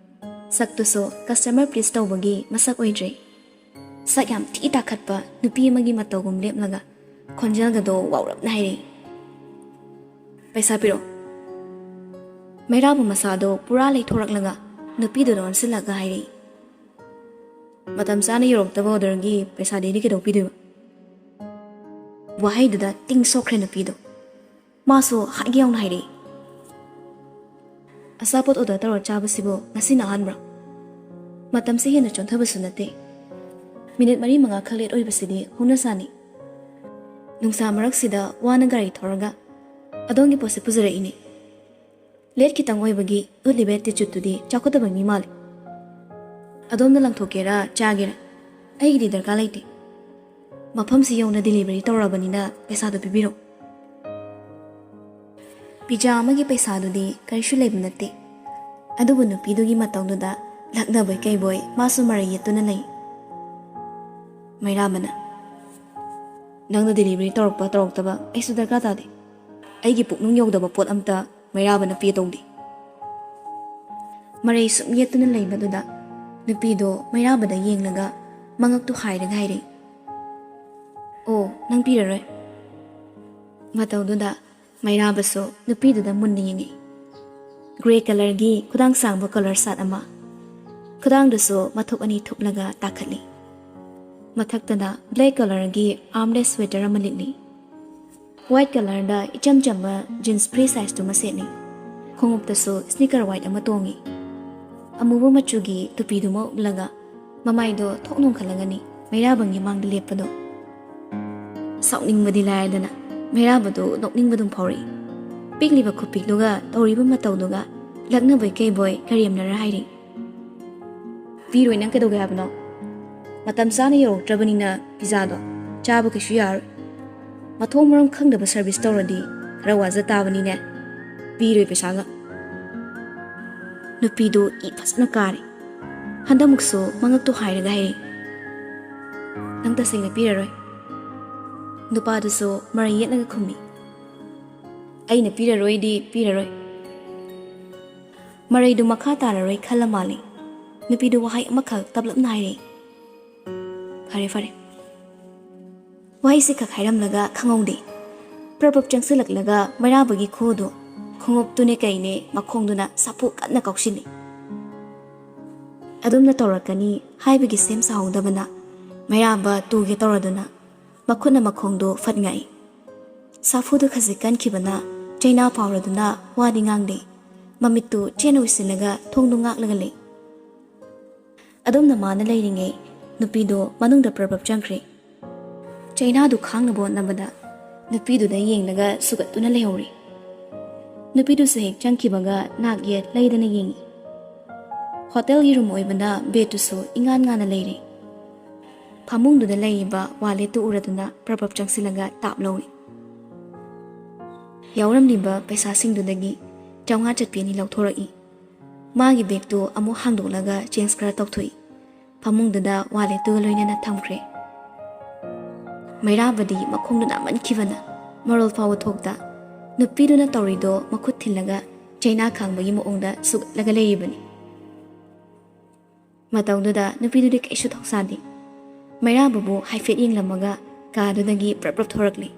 ꯁꯛꯇꯨꯁꯨ customer please ꯇꯧꯕꯒꯤ ꯃꯁꯛ ꯑꯣꯏꯗ꯭ꯔꯦ꯫ ꯁꯛ ꯌꯥꯝ ꯊꯤ ꯇꯥꯈꯠꯄ ꯅꯨꯄꯤ ꯑꯃꯒꯤ ꯃꯇꯧꯒꯨꯝ ꯂꯦꯞꯂꯒ ꯈꯣꯟꯖꯦꯜꯒꯗꯣ ꯋꯥꯎꯔꯞꯅ ꯍꯥꯏꯔꯛꯏ, "ꯄꯩꯁꯥ ꯄꯤꯔꯛꯑꯣ꯫" ꯃꯩꯔꯥꯕ ꯃꯁꯥꯗꯣ ꯄꯨꯔꯥ ꯂꯩꯊꯣꯔꯛꯂꯒ ꯅꯨꯄꯤꯗꯨꯗ ꯑꯣꯟꯁꯤꯜꯂꯒ ꯍꯥꯏꯔꯛꯏ, "ꯃꯇꯝ ꯆꯥꯅ ꯌꯧꯔꯛꯇꯕ orderꯒꯤ ꯄꯩꯁꯥꯗꯤ ꯑꯩꯗꯤ ꯀꯩꯗꯧ ꯄꯤꯗꯣꯏꯕ?" ꯋꯥꯍꯩꯗꯨꯗ ꯇꯤꯡ ꯁꯣꯛꯈ꯭ꯔꯦ ꯅꯨꯄꯤꯗꯣ꯫ ꯃꯥꯁꯨ ꯍꯥꯏꯒꯦ ꯌꯥꯎꯅ ꯍꯥꯏꯔꯛꯏ, "ꯑꯆꯥꯄꯣꯠ order ꯇꯧꯔ ꯆꯥꯕꯁꯤꯕꯨ ꯉꯁꯤꯅ ꯑꯍꯥꯟꯕ꯭ꯔꯥ? ꯃꯇꯝꯁꯤ ꯍꯦꯟꯅ ꯆꯣꯟꯊꯕꯁꯨ ꯅꯠꯇꯦ꯫ ꯃꯤꯅꯤꯠ ꯃꯔꯤ ꯃꯉꯥ ꯈꯛ late ꯑꯣꯏꯕꯁꯤꯗꯤ ꯍꯧꯅꯁꯥꯅꯤ꯫ ꯅꯨꯡꯁꯥ ꯃꯔꯛꯁꯤꯗ ꯋꯥꯅ ꯒꯥꯔꯤ ꯊꯧꯔꯒ ꯑꯗꯣꯝꯒꯤ ꯄꯣꯠꯁꯦ ꯄꯨꯖꯔꯛꯏꯅꯤ꯫ Late ꯈꯤꯇꯪ ꯑꯣꯏꯕꯒꯤ ꯎꯠꯂꯤꯕ attitudeꯇꯨꯗꯤ ꯆꯥꯎꯈꯠꯇꯕ ꯃꯤ ꯃꯥꯜꯂꯤ꯫ ꯑꯗꯣꯝꯅ ꯂꯪꯊꯣꯛꯀꯦꯔꯥ ꯆꯥꯒꯦꯔꯥ, ꯑꯩꯒꯤꯗꯤ ꯗꯔꯀꯥꯔ ꯂꯩꯇꯦ꯫ ꯃꯐꯝꯁꯤ ꯌꯧꯅ delivery ꯇꯧꯔꯛꯑꯕꯅꯤꯅ ꯄꯩꯁꯥꯗꯣ ꯄꯤꯕꯤꯔꯛꯎ꯫" ꯄꯤꯖꯥ ꯑꯃꯒꯤ ꯄꯩꯁꯥꯗꯨꯗꯤ ꯀꯔꯤꯁꯨ ꯂꯩꯕ ꯅꯠꯇꯦ꯫ ꯑꯗꯨꯕꯨ ꯅꯨꯄꯤꯗꯨꯒꯤ ꯃꯇꯧꯗꯨꯗ ꯂꯛꯅꯕꯣꯏ ꯀꯩꯕꯣꯏ ꯃꯥꯁꯨ ꯃꯔꯩ ꯌꯦꯠꯇꯨꯅ ꯂꯩ꯫ ꯃꯩꯔꯥꯕꯅ, "ꯅꯪꯅ delivery ꯇꯧꯔꯛꯄ ꯇꯧꯔꯛꯇꯕ ꯑꯩꯁꯨ ꯗꯔꯀꯥꯔ ꯇꯥꯗꯦ꯫ ꯑꯩꯒꯤ ꯄꯨꯛꯅꯨꯡ ꯌꯧꯗꯕ ꯄꯣꯠ ꯑꯝꯇ ꯃꯩꯔꯥꯕꯅ pay ꯇꯧꯗꯦ꯫" ꯃꯔꯩ ꯁꯨꯝ ꯌꯦꯠꯇꯨꯅ ꯂꯩꯕꯗꯨꯗ ꯅꯨꯄꯤꯗꯣ ꯃꯩꯔꯥꯕꯗ ꯌꯦꯡꯂꯒ ꯃꯉꯛꯇꯨ ꯍꯥꯏꯔꯒ ꯍꯥꯏꯔꯛꯏ, "ꯑꯣ, ꯅꯪ ꯄꯤꯔꯔꯣꯏ?" ꯃꯇꯧꯗꯨꯗ ꯃꯩꯔꯥꯕꯁꯨ ꯅꯨꯄꯤꯗꯨꯗ ꯃꯨꯟꯅ ꯌꯦꯡꯉꯛꯏ꯫ Grey colourꯒꯤ ꯈꯨꯗꯥꯡ ꯁꯥꯡꯕ collar shirt ꯑꯃ, ꯈꯨꯗꯥꯡꯗꯨꯁꯨ ꯃꯊꯨꯞ ꯑꯅꯤ ꯊꯨꯞꯂꯒ ꯇꯥꯈꯠꯂꯤ꯫ ꯃꯊꯛꯇꯅ black colourꯒꯤ armless sweater ꯑꯃ ꯂꯤꯠꯂꯤ꯫ White colourꯗ ꯏꯆꯝ ꯆꯝꯕ jeans free sizeꯇꯨꯃ ꯁꯦꯠꯂꯤ꯫ ꯈꯣꯡꯎꯞꯇꯁꯨ sneaker white ꯑꯃ ꯇꯣꯡꯉꯤ꯫ ꯑꯃꯨꯕ ꯃꯆꯨꯒꯤ ꯇꯨꯄꯤꯗꯨꯃ ꯎꯞꯂꯒ ꯃꯃꯥꯏꯗꯣ ꯊꯣꯛ ꯅꯣꯡꯈꯠꯂꯒꯅꯤ ꯃꯩꯔꯥꯕꯒꯤ ꯃꯥꯡꯗ ꯂꯦꯞꯄꯗꯣ꯫ ꯁꯥꯎꯅꯤꯡꯕꯗꯤ ꯂꯥꯏꯔꯗꯅ ꯃꯩꯔꯥꯕꯗꯨ ꯅꯣꯛꯅꯤꯡꯕꯗꯨꯝ ꯐꯥꯎꯔꯛꯏ꯫ ꯄꯤꯛꯂꯤꯕ ꯈꯨꯄꯤꯛꯇꯨꯒ ꯇꯧꯔꯤꯕ ꯃꯇꯧꯗꯨꯒ ꯂꯛꯅꯕꯣꯏ ꯀꯩꯕꯣꯏ ꯀꯔꯦꯝꯅꯔ ꯍꯥꯏꯔꯤ, "ꯄꯤꯔꯣꯏ, ꯅꯪ ꯀꯩꯗꯧꯒꯦ ꯍꯥꯏꯕꯅꯣ? ꯃꯇꯝ ꯆꯥꯅ ꯌꯧꯔꯛꯇ꯭ꯔꯕꯅꯤꯅ ꯄꯤꯖꯥꯗꯣ ꯆꯥꯕ ꯀꯩꯁꯨ ꯌꯥꯔꯣꯏ꯫ ꯃꯊꯣꯡ ꯃꯔꯝ ꯈꯪꯗꯕ service ꯇꯧꯔꯗꯤ ꯈꯔ ꯋꯥꯖ ꯇꯥꯕꯅꯤꯅꯦ꯫ ꯄꯤꯔꯣꯏ ꯄꯩꯁꯥꯒ꯫" ꯅꯨꯄꯤꯗꯨ ꯏ ꯐꯖꯅ ꯀꯥꯔꯦ꯫ ꯍꯟꯗꯛꯃꯨꯛꯁꯨ ꯃꯉꯛꯇꯨ ꯍꯥꯏꯔꯒ ꯍꯥꯏꯔꯛꯏ, "ꯅꯪ ꯇꯁꯦꯡꯅ ꯄꯤꯔꯔꯣꯏ?" ꯅꯨꯄꯥꯗꯨꯁꯨ ꯃꯔꯩ ꯌꯦꯠꯂꯒ ꯈꯨꯝꯃꯤ, "ꯑꯩꯅ ꯄꯤꯔꯔꯣꯏꯗꯤ ꯄꯤꯔꯔꯣꯏ"꯫ ꯃꯔꯩꯗꯨ ꯃꯈꯥ ꯇꯥꯔꯔꯣꯏ ꯈꯜꯂ ꯃꯥꯜꯂꯦ꯫ ꯅꯨꯄꯤꯗꯨ ꯋꯥꯍꯩ ꯑꯃꯈꯛ ꯇꯞꯂꯞꯅ ꯍꯥꯏꯔꯛꯏ, "ꯐꯔꯦ, ꯐꯔꯦ"꯫ ꯋꯥꯍꯩꯁꯤ ꯈꯛ ꯍꯥꯏꯔꯝꯂꯒ ꯈꯪꯍꯧꯗꯦ꯫ ꯄ꯭ꯔꯞ ꯄ꯭ꯔꯞ ꯆꯪꯁꯤꯜꯂꯛꯂꯒ ꯃꯩꯔꯥꯕꯒꯤ ꯈꯨꯗꯣ, ꯈꯣꯡꯎꯞꯇꯨꯅꯦ ꯀꯩꯅꯦ ꯃꯈꯣꯡꯗꯨꯅ ꯁꯥꯐꯨ ꯀꯟꯅ ꯀꯥꯎꯁꯤꯜꯂꯤ꯫ ꯑꯗꯨꯝꯅ ꯇꯧꯔꯛꯀꯅꯤ ꯍꯥꯏꯕꯒꯤ ꯁꯦꯝ ꯁꯥꯍꯧꯗꯕꯅ ꯃꯩꯔꯥꯕ ꯇꯨꯒꯦ ꯇꯧꯔꯗꯨꯅ ꯃꯈꯨꯠꯅ ꯃꯈꯣꯡꯗꯣ ꯐꯠ ꯉꯥꯛꯏ꯫ ꯁꯥꯐꯨꯗꯨ ꯈꯖꯤꯛ ꯀꯟꯈꯤꯕꯅ ꯆꯩꯅꯥ ꯐꯥꯎꯔꯗꯨꯅ ꯋꯥꯗꯤ ꯉꯥꯡꯗꯦ꯫ ꯃꯃꯤꯠꯇꯨ ꯆꯦꯠꯅ ꯎꯏꯁꯤꯜꯂꯒ ꯊꯣꯡꯗꯨ ꯉꯥꯛꯂꯒ ꯂꯩ꯫ ꯑꯗꯨꯝꯅ ꯃꯥꯅ ꯂꯩꯔꯤꯉꯩ ꯅꯨꯄꯤꯗꯣ ꯃꯅꯨꯡꯗ ꯄ꯭ꯔꯞ ꯄ꯭ꯔꯞ ꯆꯪꯈ꯭ꯔꯦ꯫ ꯆꯩꯅꯥꯗꯨ ꯈꯥꯡꯅꯕ ꯍꯣꯠꯅꯕꯗ ꯅꯨꯄꯤꯗꯨꯗ ꯌꯦꯡꯂꯒ ꯁꯨꯒꯠꯇꯨꯅ ꯂꯩꯍꯧꯔꯦ꯫ ꯅꯨꯄꯤꯗꯨꯁꯨ ꯍꯦꯛ ꯆꯪꯈꯤꯕꯒ ꯅꯥꯛ ꯌꯦꯠ ꯂꯩꯗꯅ ꯌꯦꯡꯏ꯫ ꯍꯣꯇꯦꯜꯒꯤ ꯔꯨꯝ ꯑꯣꯏꯕꯅ ꯕꯦꯗꯇꯨꯁꯨ ꯏꯉꯥꯟ ꯉꯥꯟꯅ ꯂꯩꯔꯦ꯫ ꯐꯃꯨꯡꯗꯨꯗ ꯂꯩꯔꯤꯕ ꯋꯥꯂꯦꯠꯇꯨ ꯎꯔꯗꯨꯅ ꯄ꯭ꯔꯞ ꯄ꯭ꯔꯞ ꯆꯪꯁꯤꯜꯂꯒ ꯇꯥꯞ ꯂꯧꯏ꯫ ꯌꯥꯎꯔꯝꯂꯤꯕ ꯄꯩꯁꯥꯁꯤꯡꯗꯨꯗꯒꯤ ꯆꯥꯝꯃꯉꯥ ꯆꯠꯄꯤ ꯑꯅꯤ ꯂꯧꯊꯣꯔꯛꯏ꯫ ꯃꯥꯒꯤ ꯕꯦꯒꯇꯨ ꯑꯃꯨꯛ ꯍꯥꯡꯗꯣꯛꯂꯒ ꯆꯦꯟꯖ ꯈꯔ ꯇꯧꯊꯣꯛꯏ꯫ ꯐꯃꯨꯡꯗꯨꯗ ꯋꯥꯂꯦꯠꯇꯨꯒ ꯂꯣꯏꯅꯅ ꯊꯝꯈ꯭ꯔꯦ꯫ ꯃꯩꯔꯥꯕꯗꯤ ꯃꯈꯣꯡꯗꯨ ꯅꯥꯃꯟꯈꯤꯕꯅ ꯃꯔꯣꯜ ꯐꯥꯎꯕ ꯊꯣꯛꯇ, ꯅꯨꯄꯤꯗꯨꯅ ꯇꯧꯔꯤꯗꯣ ꯃꯈꯨꯠ ꯊꯤꯜꯂꯒ ꯆꯩꯅꯥ ꯈꯥꯡꯕꯒꯤ ꯃꯑꯣꯡꯗ ꯁꯨꯒꯠꯂꯒ ꯂꯩꯔꯤꯕꯅꯤ꯫ ꯃꯇꯧꯗꯨꯗ ꯅꯨꯄꯤꯗꯨꯗꯤ ꯀꯩꯁꯨ ꯊꯧꯁꯥꯗꯦ꯫ ꯃꯩꯔꯥꯕꯕꯨ ꯍꯥꯏꯐꯦꯠ ꯌꯦꯡꯂꯝꯃꯒ ꯀꯥꯗꯨꯗꯒꯤ ꯄ꯭ꯔꯞ ꯄ꯭ꯔꯞ ꯊꯣꯔꯛꯂꯦ꯫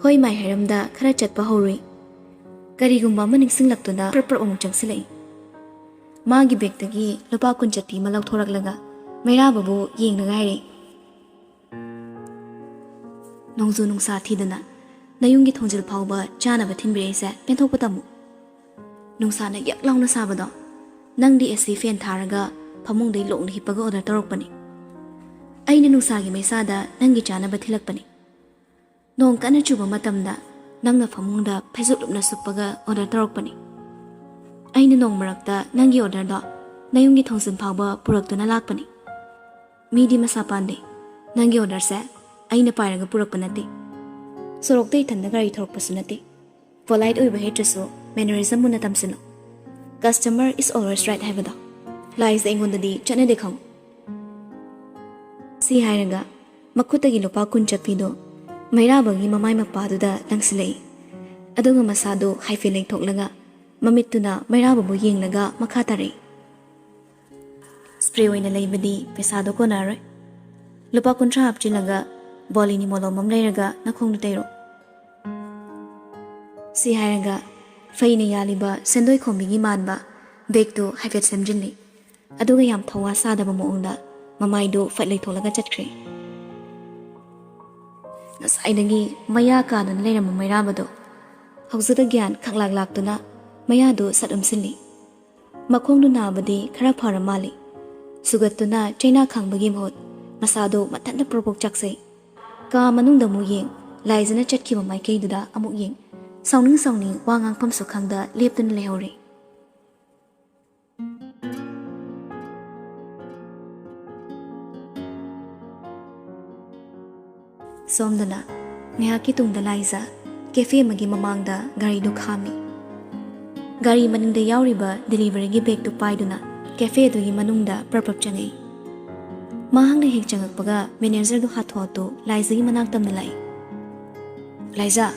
ꯍꯣꯏ ꯃꯥꯏ ꯍꯥꯏꯔꯝꯗ ꯈꯔ ꯆꯠꯄ ꯍꯧꯔꯨꯏ꯫ ꯀꯔꯤꯒꯨꯝꯕ ꯑꯃ ꯅꯤꯡꯁꯤꯡꯂꯛꯇꯨꯅ ꯄ꯭ꯔꯞ ꯄ꯭ꯔꯞ ꯑꯃꯨꯛ ꯆꯪꯁꯤꯜꯂꯛꯏ꯫ ꯃꯥꯒꯤ ꯕꯦꯒꯇꯒꯤ ꯂꯨꯄꯥ ꯀꯨꯟ ꯆꯠꯄꯤ ꯑꯃ ꯂꯧꯊꯣꯔꯛꯂꯒ ꯃꯩꯔꯥꯕꯕꯨ ꯌꯦꯡꯂꯒ ꯍꯥꯏꯔꯛꯏ, "ꯅꯣꯡꯖꯨ ꯅꯨꯡꯁꯥ ꯊꯤꯗꯅ ꯅꯌꯨꯝꯒꯤ ꯊꯣꯡꯖꯤꯜ ꯐꯥꯎꯕ ꯆꯥꯅꯕ ꯊꯤꯟꯕꯤꯔꯛꯏꯁꯦ ꯄꯦꯟꯊꯣꯛꯄ ꯇꯝꯃꯨ꯫ ꯅꯨꯡꯁꯥꯅ ꯌꯛ ꯂꯥꯎꯅ ꯁꯥꯕꯗꯣ, ꯅꯪꯗꯤ ꯑꯦ ꯁꯤ ꯐꯦꯟ ꯊꯥꯔꯒ ꯐꯃꯨꯡꯗꯩ ꯂꯣꯡꯅ ꯍꯤꯞꯄꯒ ꯑꯣꯔꯗꯔ ꯇꯧꯔꯛꯄꯅꯤ꯫ ꯑꯩꯅ ꯅꯨꯡꯁꯥꯒꯤ ꯃꯩꯁꯥꯗ ꯅꯪꯒꯤ ꯆꯥꯅꯕ ꯊꯤꯜꯂꯛꯄꯅꯤ꯫ ꯅꯣꯡ ꯀꯟꯅ ꯆꯨꯕ ꯃꯇꯝꯗ ꯅꯪꯅ ꯐꯃꯨꯡꯗ ꯐꯩꯖꯨꯞ ꯂꯨꯞꯅ ꯁꯨꯞꯄꯒ ꯑꯣꯔꯗꯔ ꯇꯧꯔꯛꯄꯅꯤ꯫ ꯑꯩꯅ ꯅꯣꯡ ꯃꯔꯛꯇ ꯅꯪꯒꯤ ꯑꯣꯔꯗꯔꯗꯣ ꯅꯌꯨꯝꯒꯤ ꯊꯣꯡꯖꯤꯟ ꯐꯥꯎꯕ ꯄꯨꯔꯛꯇꯨꯅ ꯂꯥꯛꯄꯅꯤ꯫ ꯃꯤꯗꯤ ꯃꯁꯥ ꯄꯥꯟꯗꯦ꯫ ꯅꯪꯒꯤ ꯑꯣꯔꯗꯔꯁꯦ ꯑꯩꯅ ꯄꯥꯏꯔꯒ ꯄꯨꯔꯛꯄ ꯅꯠꯇꯦ꯫ ꯁꯣꯔꯣꯛꯇ ꯏꯊꯟꯗ ꯒꯥꯔꯤ ꯊꯧꯔꯛꯄꯁꯨ ꯅꯠꯇꯦ꯫ ꯄꯣꯂꯥꯏꯠ ꯑꯣꯏꯕ ꯍꯩꯇ꯭ꯔꯁꯨ ꯃꯦꯅꯔꯤꯖꯝ ꯃꯨꯟꯅ ꯇꯝꯁꯤꯜꯂꯨ"꯫ "Customer is always right" ꯍꯥꯏꯕꯗꯣ ꯂꯥꯏꯖ ꯑꯩꯉꯣꯟꯗꯗꯤ ꯆꯠꯅꯗꯦ ꯈꯪꯉꯨ꯫ ꯁꯤ ꯍꯥꯏꯔꯒ ꯃꯈꯨꯠꯇꯒꯤ ꯂꯨꯄꯥ ꯀꯨꯟ ꯆꯠꯄꯤꯗꯣ ꯃꯩꯔꯥꯕꯒꯤ ꯃꯃꯥꯏ ꯃꯄꯥꯗꯨꯗ ꯂꯪꯁꯤꯜꯂꯛꯏ꯫ ꯑꯗꯨꯒ ꯃꯁꯥꯗꯣ ꯍꯥꯏꯐꯦꯠ ꯂꯩꯊꯣꯛꯂꯒ ꯃꯃꯤꯠꯇꯨꯅ ꯃꯩꯔꯥꯕꯕꯨ ꯌꯦꯡꯂꯒ ꯃꯈꯥ ꯇꯥꯔꯛꯏ꯫ "ꯁ꯭ꯄ꯭ꯔꯦ ꯑꯣꯏꯅ ꯂꯩꯕꯗꯤ ꯄꯩꯁꯥꯗꯣ ꯀꯣꯟꯅꯔꯣꯏ꯫ ꯂꯨꯄꯥ ꯀꯨꯟꯊ꯭ꯔꯥ ꯍꯥꯞꯆꯤꯜꯂꯒ ꯕꯣꯂꯤꯅꯤ ꯃꯣꯂꯣꯝ ꯑꯃ ꯂꯩꯔꯒ ꯅꯈꯣꯡꯗ ꯇꯩꯔꯣ꯫" ꯁꯤ ꯍꯥꯏꯔꯒ ꯐꯩꯅ ꯌꯥꯜꯂꯤꯕ ꯁꯦꯟꯗꯣꯏ ꯈꯣꯝꯕꯤꯒꯤ ꯃꯥꯟꯕ ꯕꯦꯒꯇꯨ ꯍꯥꯏꯐꯦꯠ ꯁꯦꯝꯖꯤꯜꯂꯤ꯫ ꯑꯗꯨꯒ ꯌꯥꯝ ꯊꯧꯋꯥ ꯁꯥꯗꯕ ꯃꯑꯣꯡꯗ ꯃꯃꯥꯏꯗꯨ ꯐꯠ ꯂꯩꯊꯣꯛꯂꯒ ꯆꯠꯈ꯭ꯔꯦ꯫ ꯉꯁꯥꯏꯗꯒꯤ ꯃꯌꯥ ꯀꯥꯗꯨꯅ ꯂꯩꯔꯝꯕ ꯃꯩꯔꯥꯕꯗꯣ ꯍꯧꯖꯤꯛꯇ ꯒ꯭ꯌꯥꯟ ꯈꯪꯂꯥꯛ ꯂꯥꯛꯇꯨꯅ ꯃꯌꯥꯗꯨ ꯁꯠ ꯎꯝꯁꯤꯜꯂꯤ꯫ ꯃꯈꯣꯡꯗꯨ ꯅꯥꯕꯗꯤ ꯈꯔ ꯐꯔ ꯃꯥꯜꯂꯤ꯫ ꯁꯨꯒꯠꯇꯨꯅ ꯆꯩꯅꯥ ꯈꯥꯡꯕꯒꯤ ꯃꯍꯨꯠ ꯃꯁꯥꯗꯨ ꯃꯊꯟꯇ ꯄ꯭ꯔꯣꯛ ꯄ꯭ꯔꯣꯛ ꯆꯥꯛꯆꯩ꯫ ꯀꯥ ꯃꯅꯨꯡꯗ ꯑꯃꯨꯛ ꯌꯦꯡ, ꯂꯥꯏꯖꯅ ꯆꯠꯈꯤꯕ ꯃꯥꯏꯀꯩꯗꯨꯗ ꯑꯃꯨꯛ ꯌꯦꯡ, ꯁꯥꯎꯅꯤꯡ ꯁꯥꯎꯅꯤꯡ ꯋꯥ ꯉꯥꯡꯐꯝꯁꯨ ꯈꯪꯗ ꯂꯦꯞꯇꯨꯅ ꯂꯩꯍꯧꯔꯦ꯫ ꯁꯣꯝꯗꯅ ꯉꯥꯏꯍꯥꯛꯀꯤ ꯇꯨꯡꯗ ꯂꯥꯏꯖ ꯀꯦꯐꯦ ꯑꯃꯒꯤ ꯃꯃꯥꯡꯗ ꯒꯥꯔꯤꯗꯨ ꯈꯥꯝꯃꯤ꯫ ꯒꯥꯔꯤ ꯃꯅꯤꯡꯗ ꯌꯥꯎꯔꯤꯕ ꯗꯦꯂꯤꯚꯔꯤꯒꯤ ꯕꯦꯒꯇꯨ ꯄꯥꯏꯗꯨꯅ ꯀꯦꯐꯦ ꯑꯗꯨꯒꯤ ꯃꯅꯨꯡꯗ ꯄ꯭ꯔꯞ ꯄ꯭ꯔꯞ ꯆꯪꯉꯛꯏ꯫ ꯃꯍꯥꯛꯅ ꯍꯦꯛ ꯆꯪꯉꯛꯄꯒ ꯃꯦꯅꯦꯖꯔꯗꯨ ꯍꯥꯊꯨ ꯍꯥꯊꯨ ꯂꯥꯏꯖꯒꯤ ꯃꯅꯥꯛ ꯇꯝꯅ ꯂꯥꯛꯏ꯫ "ꯂꯥꯏꯖ,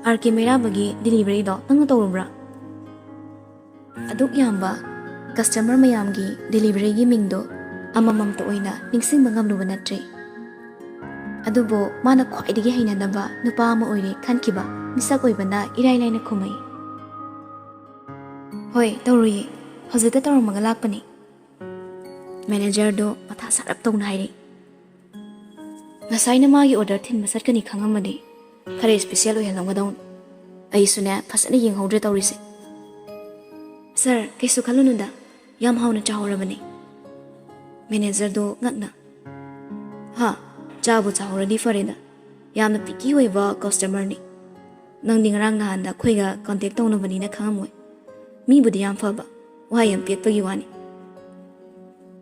ꯑꯥꯔ ꯀꯦ ꯃꯩꯔꯥꯕꯒꯤ ꯗꯦꯂꯤꯚꯔꯤꯗꯣ ꯅꯪꯅ ꯇꯧꯔꯨꯕ꯭ꯔꯥ?" ꯑꯗꯨꯛ ꯌꯥꯝꯕ ꯀꯁꯇꯃꯔ ꯃꯌꯥꯝꯒꯤ ꯗꯦꯂꯤꯚꯔꯤꯒꯤ ꯃꯤꯡꯗꯣ ꯑꯃꯃꯝꯇ ꯑꯣꯏꯅ ꯅꯤꯡꯁꯤꯡꯕ ꯉꯝꯂꯨꯕ ꯅꯠꯇ꯭ꯔꯤ꯫ ꯑꯗꯨꯕꯨ ꯃꯥꯅ ꯈ꯭ꯋꯥꯏꯗꯒꯤ ꯍꯩꯅꯗꯕ ꯅꯨꯄꯥ ꯑꯃ ꯑꯣꯏꯔꯦ ꯈꯟꯈꯤꯕ ꯃꯤꯁꯛ ꯑꯣꯏꯕꯅ ꯏꯔꯥꯏ ꯂꯥꯏꯅ ꯈꯨꯝꯃꯛꯏ꯫ "ꯍꯣꯏ, ꯇꯧꯔꯨꯏꯌꯦ꯫ ꯍꯧꯖꯤꯛꯇ ꯇꯧꯔꯝꯃꯒ ꯂꯥꯛꯄꯅꯤ꯫" ꯃꯦꯅꯦꯖꯔꯗꯣ ꯃꯊꯥ ꯁꯥꯔꯞ ꯇꯧꯅ ꯍꯥꯏꯔꯛꯏ꯫ "ꯉꯁꯥꯏꯅ ꯃꯥꯒꯤ ꯑꯣꯔꯗꯔ ꯊꯤꯟꯕ ꯆꯠꯀꯅꯤ ꯈꯪꯉꯝꯃꯗꯤ ꯈꯔ ꯏꯁꯄꯤꯁꯦꯜ ꯑꯣꯏꯍꯜꯂꯝꯒꯗꯧꯅꯤ꯫ ꯑꯩꯁꯨꯅꯦ, ꯐꯖꯅ ꯌꯦꯡꯍꯧꯗ꯭ꯔꯦ ꯇꯧꯔꯤꯁꯦ꯫" "ꯁꯥꯔ, ꯀꯩꯁꯨ ꯈꯜꯂꯨꯅꯨꯗ, ꯌꯥꯝ ꯍꯥꯎꯅ ꯆꯥꯍꯧꯔꯕꯅꯤ꯫" ꯃꯦꯅꯦꯖꯔꯗꯣ ꯉꯛꯅ, "ꯍꯥ? ꯆꯥꯕꯨ ꯆꯥꯍꯧꯔꯗꯤ ꯐꯔꯦꯗ꯫ ꯌꯥꯝꯅ ꯄꯤꯀꯤ ꯑꯣꯏꯕ ꯀꯁꯇꯃꯔꯅꯤ꯫ ꯅꯪꯗꯤ ꯉꯔꯥꯡ ꯅꯍꯥꯟꯗ ꯑꯩꯈꯣꯏꯒ ꯀꯣꯟꯇꯦꯛ ꯇꯧꯅꯕꯅꯤꯅ ꯈꯪꯉꯝꯃꯣꯏ꯫ ꯃꯤꯕꯨꯗꯤ ꯌꯥꯝ ꯐꯕ, ꯋꯥꯍꯩ ꯌꯥꯝ ꯄꯦꯠꯄꯒꯤ ꯋꯥꯅꯤ꯫"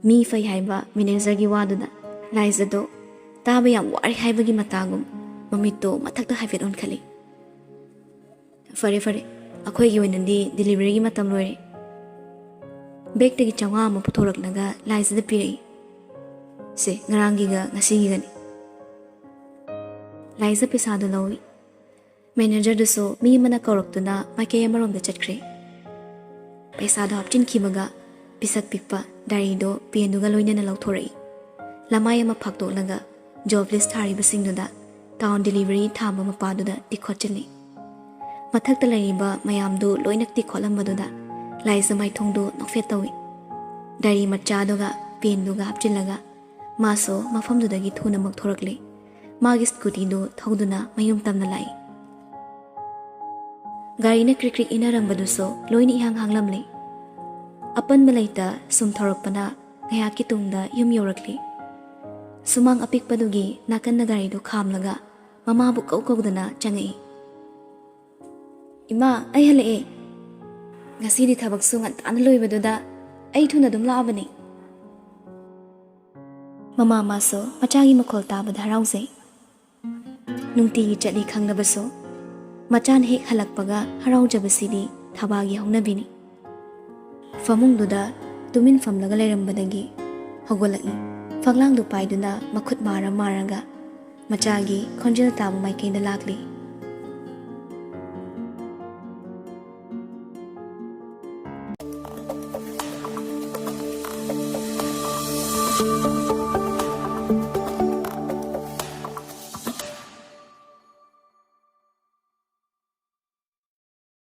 ꯃꯤ ꯐꯩ ꯍꯥꯏꯕ ꯃꯦꯅꯦꯖꯔꯒꯤ ꯋꯥꯗꯨꯅ ꯂꯥꯏꯖꯗꯣ ꯇꯥꯕ ꯌꯥꯝ ꯋꯥꯔꯦ ꯍꯥꯏꯕꯒꯤ ꯃꯇꯥꯒꯨꯝ ꯃꯃꯤꯠꯇꯣ ꯃꯊꯛꯇ ꯍꯥꯏꯐꯦꯠ ꯑꯣꯟꯈꯠꯂꯤ꯫ "ꯐꯔꯦ, ꯐꯔꯦ, ꯑꯩꯈꯣꯏꯒꯤ ꯑꯣꯏꯅꯗꯤ ꯗꯦꯂꯤꯚꯔꯤꯒꯤ ꯃꯇꯝ ꯂꯣꯏꯔꯦ꯫ ꯕꯦꯛꯇꯒꯤ ꯆꯥꯝꯃꯉꯥ ꯑꯃ ꯄꯨꯊꯣꯔꯛꯂꯒ ꯂꯥꯏꯖꯗ ꯄꯤꯔꯛꯏ꯫ "ꯁꯦ, ꯉꯔꯥꯡꯒꯤꯒ ꯉꯁꯤꯒꯤꯒꯅꯤ꯫" ꯂꯥꯏꯖ ꯄꯩꯁꯥꯗꯨ ꯂꯧꯏ꯫ ꯃꯦꯅꯦꯖꯔꯗꯨꯁꯨ ꯃꯤ ꯑꯃꯅ ꯀꯧꯔꯛꯇꯨꯅ ꯃꯥꯏꯀꯩ ꯑꯃꯔꯣꯝꯗ ꯆꯠꯈ꯭ꯔꯦ꯫ ꯄꯩꯁꯥꯗꯣ ꯍꯥꯞꯆꯤꯟꯈꯤꯕꯒ ꯄꯤꯁꯛ ꯄꯤꯛꯄ ꯗꯥꯏꯔꯤꯗꯣ ꯄꯦꯟꯗꯨꯒ ꯂꯣꯏꯅꯅ ꯂꯧꯊꯣꯔꯛꯏ꯫ ꯂꯃꯥꯏ ꯑꯃ ꯐꯥꯛꯇꯣꯛꯂꯒ ꯖꯣꯕ ꯂꯤꯁ ꯊꯥꯔꯤꯕꯁꯤꯡꯗꯨꯗ ꯇꯥꯎꯟ ꯗꯦꯂꯤꯚꯔꯤ ꯊꯥꯕ ꯃꯄꯥꯗꯨꯗ ꯇꯤꯛꯈꯣꯠꯆꯤꯜꯂꯤ꯫ ꯃꯊꯛꯇ ꯂꯩꯔꯤꯕ ꯃꯌꯥꯝꯗꯨ ꯂꯣꯏꯅ ꯇꯤꯛꯈꯣꯠꯂꯝꯕꯗꯨꯗ ꯂꯥꯏꯖ ꯃꯥꯏꯊꯣꯡꯗꯨ ꯅꯣꯛꯐꯦꯠ ꯇꯧꯏ꯫ ꯗꯥꯏꯔꯤ ꯃꯆꯥꯗꯨꯒ ꯄꯦꯟꯗꯨꯒ ꯍꯥꯞꯆꯤꯜꯂꯒ ꯃꯥꯁꯨ ꯃꯐꯝꯗꯨꯗꯒꯤ ꯊꯨꯅꯃꯛ ꯊꯣꯔꯛꯂꯦ꯫ ꯃꯥꯒꯤ ꯁ꯭ꯀꯨꯇꯤꯗꯨ ꯊꯧꯗꯨꯅ ꯃꯌꯨꯝ ꯇꯝꯅ ꯂꯥꯛꯏ꯫ ꯒꯥꯔꯤꯅ ꯀ꯭ꯔꯤꯛ ꯀ꯭ꯔꯤꯛ ꯏꯟꯅꯔꯝꯕꯗꯨꯁꯨ ꯂꯣꯏꯅ ꯏꯍꯥꯡ ꯍꯥꯡꯂꯝꯂꯦ꯫ ꯑꯄꯟꯕ ꯂꯩꯇ ꯁꯨꯝ ꯊꯧꯔꯛꯄꯅ ꯉꯥꯏꯍꯥꯛꯀꯤ ꯇꯨꯡꯗ ꯌꯨꯝ ꯌꯧꯔꯛꯂꯦ꯫ ꯁꯨꯃꯥꯡ ꯑꯄꯤꯛꯄꯗꯨꯒꯤ ꯅꯥꯀꯟꯗ ꯒꯥꯔꯤꯗꯨ ꯈꯥꯝꯂꯒ ꯃꯃꯥꯕꯨ ꯀꯧ ꯀꯧꯗꯅ ꯆꯪꯉꯛꯏ꯫ "ꯏꯃꯥ, ꯑꯩ ꯍꯜꯂꯛꯑꯦ꯫ ꯉꯁꯤꯗꯤ ꯊꯕꯛꯁꯨ ꯉꯟꯇꯥꯅ ꯂꯣꯏꯕꯗꯨꯗ ꯑꯩ ꯊꯨꯅ ꯑꯗꯨꯝ ꯂꯥꯛꯑꯕꯅꯤ꯫" ꯃꯃꯥ ꯃꯥꯁꯨ ꯃꯆꯥꯒꯤ ꯃꯈꯣꯜ ꯇꯥꯕꯗ ꯍꯔꯥꯎꯖꯩ꯫ ꯅꯨꯡꯇꯤꯒꯤ ꯆꯠꯂꯤ ꯈꯪꯂꯕꯁꯨ ꯃꯆꯥꯅ ꯍꯦꯛ ꯍꯜꯂꯛꯄꯒ ꯍꯔꯥꯎꯖꯕꯁꯤꯗꯤ ꯊꯕꯥꯒꯤ ꯍꯧꯅꯕꯤꯅꯤ꯫ ꯐꯃꯨꯡꯗꯨꯗ ꯇꯨꯃꯤꯟ ꯐꯝꯂꯒ ꯂꯩꯔꯝꯕꯗꯒꯤ ꯍꯧꯒꯠꯂꯛꯏ꯫ ꯐꯛꯂꯥꯡꯗꯨ ꯄꯥꯏꯗꯨꯅ ꯃꯈꯨꯠ ꯃꯥꯔ ꯃꯥꯔꯒ ꯃꯆꯥꯒꯤ ꯈꯣꯟꯖꯦꯜ ꯇꯥꯕ ꯃꯥꯏꯀꯩꯗ ꯂꯥꯛꯂꯤ꯫